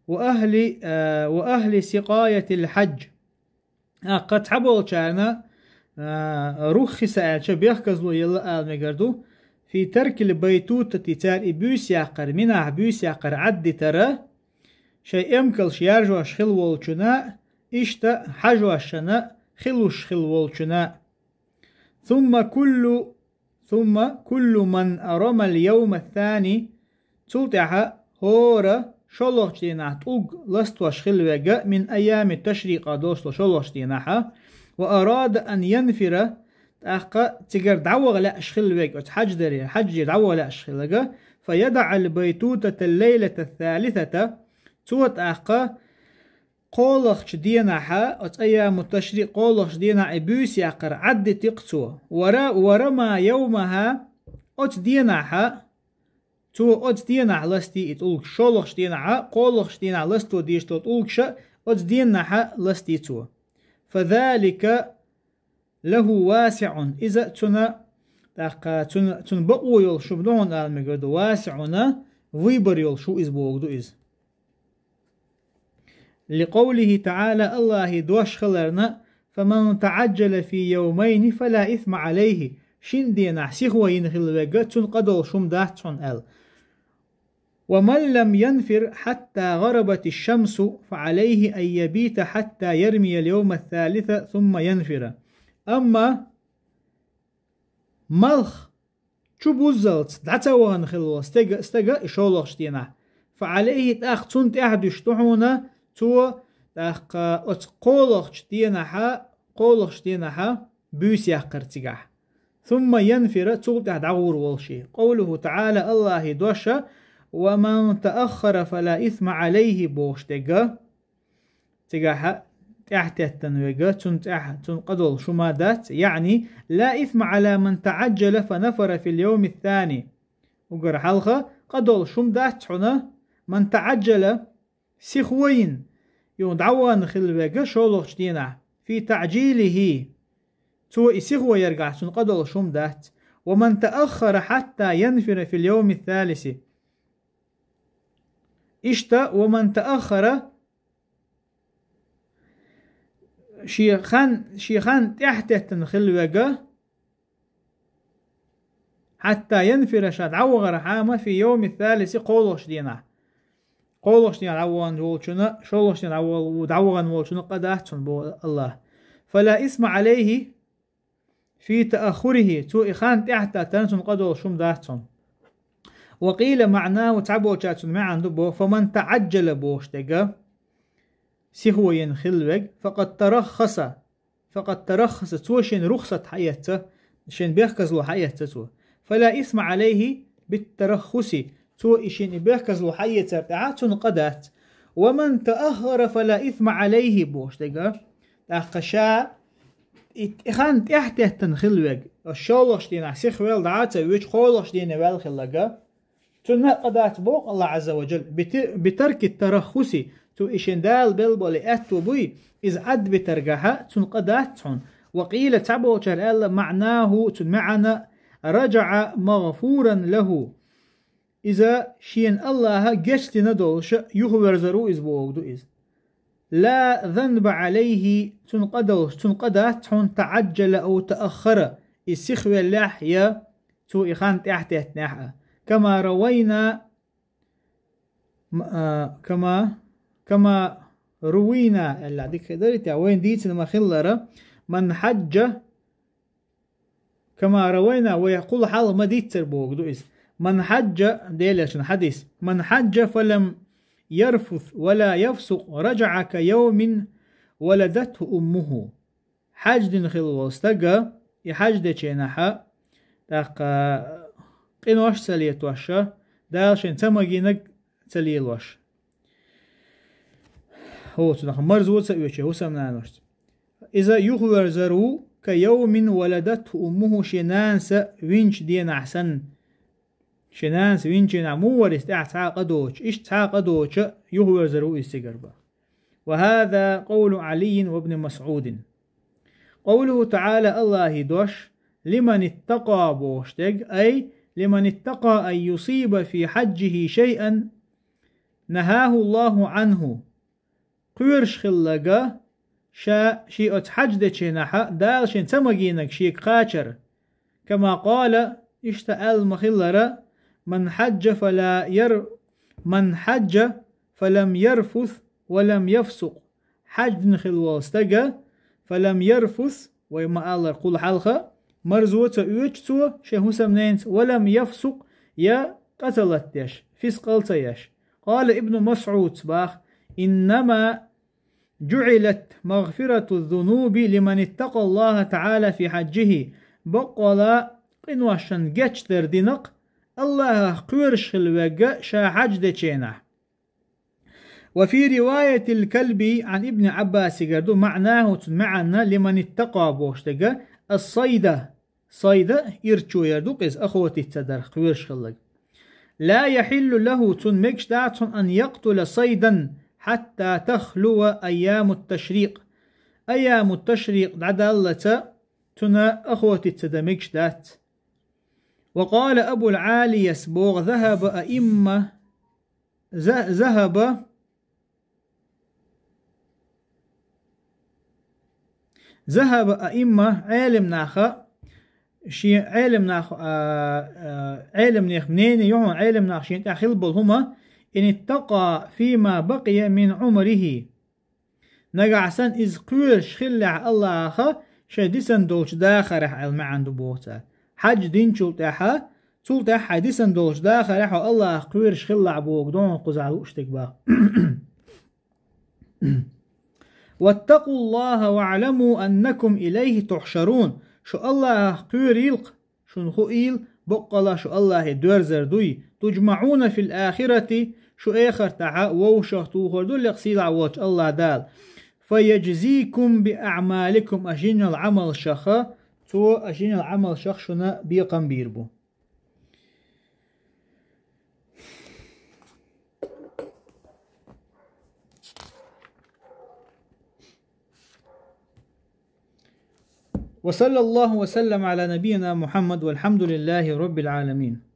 وأهل، а, وأهل سقاية الحج. ТӀаккха цхьаболчарна, а, руххиса аьлча, бехказло елла ала мегар ду, في ترك البيتوتة, цара и буьйса яккхар, минахь буьйса яккхар Ӏаддитара, шайн эмкалш яржош хилла волчунна, иштта хьажошна хилуш хилла волчунна. ثم كل ثم كل من رمى اليوم الثاني, цул тӀаьхьа хӀора шолгӀачу дийнахь тӀулг ластош хилла верг, من أيام التشريق, долуш долу шолгӀачу дийнахьа, وأراد أن ينفر, тӀаккха цигара дӀаваха лаьаш хилла верг, оцу хьаьж даре, хьаьж дера дӀаваха лаьаш хилларг, فيدع البيتوتة الليلة الثالثة, цо тӀаккха кхоалгӀачу дийнахьа, оцу айяму ташрикъ кхоалгӀачу дийнахьа и буьйса яккхар Ӏаддити-кх цо. Ва ра-, ва рама йовмаха, оцу дийнахьа, цо оцу дийнахьа ласти и тӀулгаш, шолгӀачу дийнахьа, кхоалгӀачу дийнахьа ласто дезаш долу тӀулгаш оцу дийнахьа ласти цо. Фазалика лаху васиӀун. Иза цуьнан, тӀаккха цуьнан, цуьнан бакъо йолуш хӀума ду хьуна ала мегар ду. ВасиӀуна, выбор йолуш хӀу иза бохург ду иза. Ликъовлихи таӀала, Аллахьа дош хиларна: «Фаман таӀаджжала фи йовмайни фала исма Ӏалайхи». Шина дийнахь сихо йина хилла верг, цунна къа долуш хӀума дац хьуна аьлла. «Ва ман лам янфир хьатта гӀарабатиш-шамсу, фа Ӏалайхи ан ябита хьатта ярмиял йовмас-салиса, сумма янфира». Амма малх чу буззалц дӀа ца вахана хилла волу стега, стага и шолгӀачу дийнахь. Фа Ӏалайхи, тӀаккха цунна тӀехь дуьсуш ду хьуна, цо тӀаккха оцу кхоалгӀачу дийнахьа, кхоалгӀачу дийнахьа буьйса яккхар цигахь. Сумма янфира, цул тӀаьхьа дӀагӀур волуш и. Къовлуху таӀала, Аллахьа дош: «Ва ман тааххара фала исма Ӏалайхи», бохуш дерг, цигахь тӀаьхьатеттина верг, цунна тӀехь, цунна къа долуш хӀума дац, яъни: «Ла исма Ӏала ман таӀаджжала фа нафара фил йовмис-сани». Уггар хьалха къа долуш хӀума дац хьуна, ман таӀаджжала, сихо йина, юха дӀавахана хилла верг шолгӀачу дийнахь, фи таӀджилихи, цо и сихо яргахь цунна къа долуш хӀума дац, ва ман тааххара хьатта янфира фил йовмис-салиси. Иштта, ва ман тааххара, шен хан, шен хан тӀаьхьатеттина хилла верг, хьатта янфира, ша дӀавахархьама, фи йовмис-салиси, кхоалгӀачу дийнахь. КхоалгӀачу дийнахь дӀавахана волчунна, шолгӀачу дийнахь дӀавахана, дӀавахана волчунна къа дац хьуна, боху Аллахьа. Фала исма Ӏалайхи фи тааххурихи, цо и хан тӀаьхьатеттина, цунна къа долуш хӀума дац хьуна. وقيل معناه, цхьаболчара цун маьӀна ду бо, فمن تعجل бохуш дерг, сихо йина хилла верг, فقد ترخص, فقد ترخص, цо шен рухсат хьаэцна, шен бехказло хьаэцна цо. فلا إثم عليه بالترخص, цо и шен и бехказло хьаэцар тӀехь цунна къа дац. ومن تأخر فلا إثم عليه бохуш дерг, тӀаккха ша и, и хан тӀаьхьатеттина хилла верг, оцу шолгӀачу дийнахь сихвелла дӀа а ца воьдуш, кхоалгӀачу дийне ваьлла хилларг, цунна къа дац боху Аллах Азза ва Джалла, бити-, بترك الترخص, цо и шен Дала белла болу аьтто буй, иза Ӏадбитаргахьа цунна къа дац хьуна. وقيل, цхьаболчара аьлла, معناه, цун маьӀна, رجع مغفورا له, иза шена Аллаха гечдина долуш юхаверзар ву иза бохург ду иза. لا ذنب عليه, цунна къа долуш, цунна къа дац хьуна, تعجل أو تأخر, иза сихвеллехь я цо и хан тӀаьхьатеттинехь а. كما روينا, м-, а, كما, كما روينا, аьлла дика хир дара те, вайна дийцина ма-хиллара, من حج, كما روينا, вай кхул хьалха ма-дийццара бохург ду иза. من حج, Делера шун хьадис, من حج فلم يرفث ولا يفسق رجع كيوم ولدته أمه. Хьаьж дина хилла волу стага, и хьаьж дечу хенахьа, тӀаккха къинош ца летоша, Дала шен ца магийнарг ца лелош. ХӀо, цунах марзо ца оьцу хӀусамнаношца. Иза юхаверзар ву, كيوم ولدته أمه, шен нанас винчу денахь санна. Шен нанас винчу денахь муха вара иза тӀаьхьа цхьа а къа доцуш, иштта цхьа а къа доцуш юхаверзар ву иза цигара боху. وهذا قول علي وابن مسعود. قوله تعالى, Аллахьан дош, لمن اتقى бохуш дерг, أي لمن اتقى أن يصيب في حجه شيئا نهاه الله عنه. Кхоьруш хилларг, ша шен оцу хьаьж дечу хенахьа Дала шен ца магийнарг шега кхачар. كما قال, иштта аьлла ма-хиллара, من حج فلا ير-, من حج فلم يرفث ولم يفسق. Хьаьж дина хилла волу стага, فلم يرفث, вай ма-аллара кхул хьалха, марзо ца оьцу цо шен хӀусамненца, ولم يفسق, я къа ца латдеш, фискъал ца еш. قال ابن مسعود, бах, إنما جعلت مغفرة الذنوب لمن اتقى الله تعالى في حجه. Баккъала къиношна гечдар динарг Аллахах кхоьруш хилла верг ша хьаьж дечу хенахь. وفي رواية الكلبي عن ابن عباس, гар ду, معناه, цун маьӀна, لمن اتقى бохуш дерг, الصيد, сайда, ирчо яр ду-кх иза, охотиться дар, кхоьруш хилларг. لا يحل له, цунна мегаш дац хьуна, أن يقتل صيدا حتى تخلو أيام التشريق. Айяму ташрикъ дӀадаллалц цунна охотиться дан мегаш дац. وقال أبو العالية, боху, ذهب أئمة, ذ-, ذهب ذهب أئمة, Ӏелам наха, шен Ӏелам нах, а, а, Ӏеламнех мнение ю хьуна, Ӏелам нах шен тӀехь хилла болу хӀума, إن اتقى فيما بقي من عمره. Нагахь санна иза кхоьруш хиллехь Аллахах, шайн дисина долчу дахарехь аьлла маьӀна ду боху цара. Хьаьж динчул тӀаьхьа, цул тӀаьхьа хьайн дисина долчу дахарехь хьо Аллахах кхоьруш хиллехь боху, догӀу кхузахь лууш дерг боху. واتقوا الله واعلموا أنكم إليه تحشرون. Шу Аллахах кхоьрийла-кх, шуна хуийла, баккъала шу Аллахе доьрзар дуй. تجمعون في الآخرة, шу эхартахьа вовшах тухур ду лекха сийлахь волчу Аллах Дала. فيجزيكم بأعمالكم, аш йинчу Ӏамалшаха, цо аш йинчу Ӏамалшах шуна бекхам бийр бу. وصلى الله وسلم على نبينا محمد والحمد لله رب العالمين.